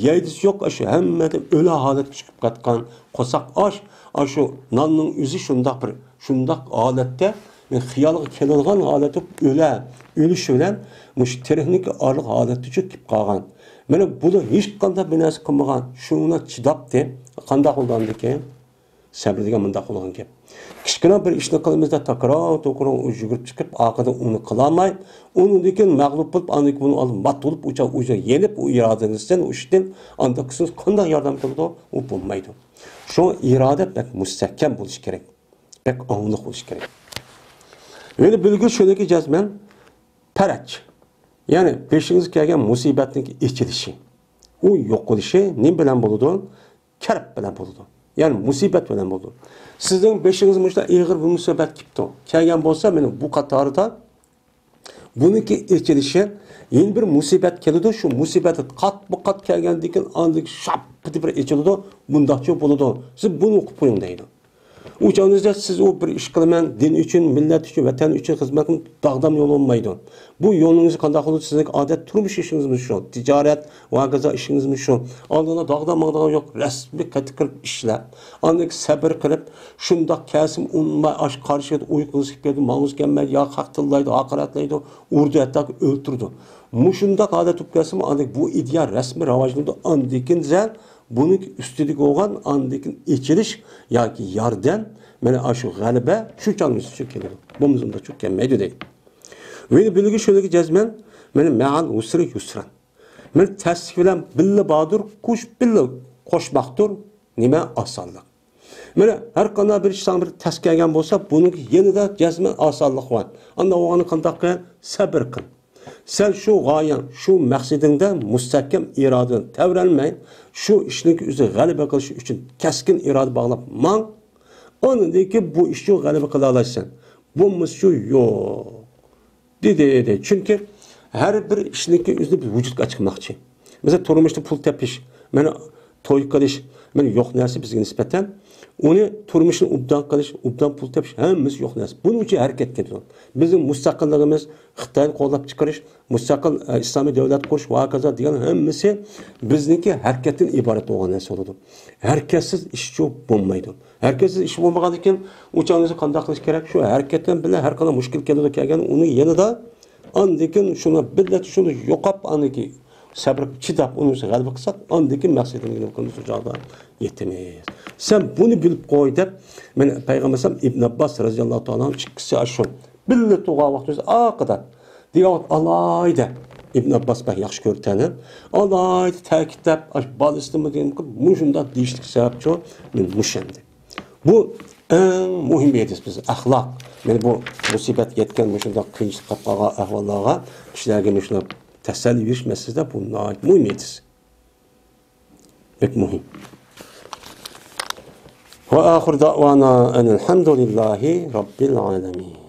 يەيدىسى يوق، ئاشۇ ھەممىدىن ئۆلە ھالەتكە چىقىپ كەتكەن. قورساق ئاش، ئاشۇ ناننىڭ ئۆزى شۇنداق بىر، شۇنداق ھالەتتە، مېنىڭ خىيالغا كېلىدىغان ھالەتتە ئۆلە، ئۆلۈش بىلەن مۇشۇ تىرىكنىڭكى ئارىلىق ھالەتتىچۇ كېلىپ قالغان. مانا بۇلار ھېچقانداق بىر نەرسە قىلمىغان، شۇنىڭ بىلەن چىداپتى. قانداق بولدى ئاندىن كېيىن؟ سەبرى دېگەن مۇنداق بولغان گەپ. كىچىككىنە بىر ئىشنى قىلىمىز دەپ، تاكرار، توكرار يۈگۈرۈپ چىقىپ، ئارقىدىن ئۇنى قىلالماي، ئۇنىڭدىن كېيىن مەغلۇپ بولۇپ، ئاندىن كېيىن بۇنىڭ ئالدىدا مات بولۇپ، ئۇ چاغ ئۇ يەنە يېنىپ، ئۇ ئىرادىنى سەن ئۇ ئىشتىن ئاندىن كېيىن قانداق ياردەم قىلىدۇ؟ ئۇ بولمايدۇ. شۇڭا ئىرادە بەك مۇستەھكەم بولۇشى كېرەك. بەك ئاڭلىق بولۇشى كېرەك. يەنە بىلگۈل شۇنىڭكى جەزمەن پەرەج. يەنى بېشىڭىزغا كەلگەن مۇسىبەتنىڭ ئېچىلىشى. ئۇ يوقىلىشى نېمە بىلەن بولىدۇ؟ كەرب بىلەن بولىدۇ. يەنى مۇسىبەت بىلەن بولىدۇ. سىزنىڭ بېشىڭىزغا مۇشۇنداق ئېغىر بىر مۇسىبەت كېلىپتۇ. كەلگەن بولسا، مانا بۇ قاتارىدا بۇنىڭكى ئېچىلىشى، يەنە بىر مۇسىبەت كېلىدۇ. شۇ مۇسىبەت قاتمۇ قات كەلگەندىن كېيىن ئاندىن شاپپىدە بىر ئېچىلىدۇ. بۇنداقچە بولىدۇ. سىز بۇنى ئوقۇپ قويۇڭ دەيدۇ. ئۇ چاغدا سىز ئۇ بىر ئىش قىلىمەن، دىن ئۈچۈن، مىللەت ئۈچۈن، ۋەتەن ئۈچۈن خىزمەت قىلىپ داغدام يول بولمايدۇ. بۇ يولىڭىز قانداق بولىدۇ؟ سىزنىڭ ئادەت تۇرمۇش ئىشىڭىزمۇ شۇ، تىجارەت ۋە ھاكازا ئىشىڭىزمۇ شۇ. ئالدىدا داغدام ماڭىدىغان يوق، رەسمىي قېتىپ كىرىپ ئىشلەپ، ئاندىن كېيىن سەبرى قىلىپ، شۇنداق كەلسىمۇ ئۇنىماي، ئاش قارشى ئۇيقۇڭىز كېلىپ كېتىدۇ، ماڭغۇڭىز كەلمەيدۇ، يا قاقتىللايدۇ، ھاقارەتلەيدۇ، ئۇرىدۇ، ھەتتا ئۆلتۈرىدۇ. مۇشۇنداق ھالەت بولۇپ كەلسىمۇ، ئاندىن بۇ ئىدىيە رەسمىي راۋاجلىنىدۇ. ئاندىن كېيىن زەل بۇنىڭ ئۈستىدىكى بولغان ئاندىن كېيىن ئېچىلىش ياكى ياردەم، مانا ئاشۇ غەلىبە شۇ چاغنىڭ ئۈستىگە كېلىدۇ. بولمىسا ئۇنداق چۈشۈپ كەلمەيدۇ دەيدۇ. ۋە بىلگىل شۇنىڭكى جەزمەن، مانا مەئەل ئۇسرى يۇسرا. مانا تەسلىك بىلەن بىللە باردۇر، قوش بىللە قوشماقتۇر. نېمە؟ ئاسانلىق. مانا ھەر قانداق بىر ئىشلار بىر تەس كەلگەن بولسا، بۇنىڭ يېنىدا جەزمەن ئاسانلىق بار. ئانداق بولغاندا قانداق قىل؟ سەبر قىل. سەن شۇ غايەڭ، شۇ مەقسىتىڭدە مۇستەھكەم ئىرادىدىن تەۋرەنمەي، شۇ ئىشنىڭ ئۆزىگە غەلىبە قىلىش ئۈچۈن كەسكىن ئىرادە باغلاپ ماڭ. ئاندىن كېيىن بۇ ئىشقا غەلىبە قىلالايسەن. بولمىسا شۇ يوق. دېدى، دېدى. چۈنكى ھەر بىر ئىشنىڭكى ئۆزىنى بىز ۋۇجۇدقا چىقماقچى. مەسىلەن، تۇرمۇشتا پۇل تېپىش، مانا توي قىلىش، مانا يوق نەرسە بىزگە نىسبەتەن. ئۇنى تۇرمۇشنى ئوبدان قىلىش، ئوبدان پۇل تېپىش ھەممىسى يوق نەرسە. بۇنىڭ ئۈچۈن ھەرىكەت كېتىدۇ. بىزنىڭ مۇستەقىللىقىمىز، خىتاينى قوللاپ چىقىرىش، مۇستەقىل، ئە، ئىسلامىي دۆلەت قۇرۇش ۋە ھاكازا دېگەن ھەممىسى بىزنىڭكى ھەرىكەتتىن ئىبارەت بولغان نەرسە بولىدۇ. ھەرىكەتسىز ئىشچۇ بولمايدۇ. ھەرىكەتسىز ئىش بولمىغاندىن كېيىن ئۇ چاغدا قانداق قىلىش كېرەك؟ شۇ ھەرىكەت بىلەن ھەر قانداق مۈشكۈل كېلىدۇ كەلگەن، ئۇنى يېنىدا ئاندىن كېيىن شۇنى بىللە شۇنى يوقاپ، ئاندىن كېيىن سەبرى چىداپ، ئۇنىڭ ئۈستىگە غەلىبە قىلساق، ئاندىن كېيىن مەقسىتىمىزگە نېمە قىلىمىز، شۇ چاغدا يېتىمىز. سەن بۇنى بىلىپ قوي دەپ، مەن پەيغەمبەر ئەلەيھىسسالام، ئىبن ئابباس رەزىياللاھۇ تائالا ئىككىسى ئاشۇ بىللە تۇرغان ۋاقتىمىزدا ئارقىدا دېگەن ۋاقىت ئالاھىدە، ئىبن ئابباس بەك ياخشى كۆرىدىكەن، ئالاھىدە تەكىتلەپ، ئاشۇ بالىسىنى دېگەن قىلىپ، مۇشۇنداق دېيىشلىك سەۋەبچۇ، مەن مۇشەندە. بۇ ئەڭ مۇھىم ھەدىس بىز ئەخلاق. يەنى بۇ مۇسىبەتكە يەتكەن، مۇشۇنداق قىيىنچىلىق قاپ قالغان ئەھۋاللارغا كىشىلەرگە مۇشۇنداق تەسەللى بېرىش مەسىلىسىدە بۇ ناھايىتى مۇھىم ھەدىس. بەك مۇھىم. وآخر دعوانا أن الحمد لله رب العالمين.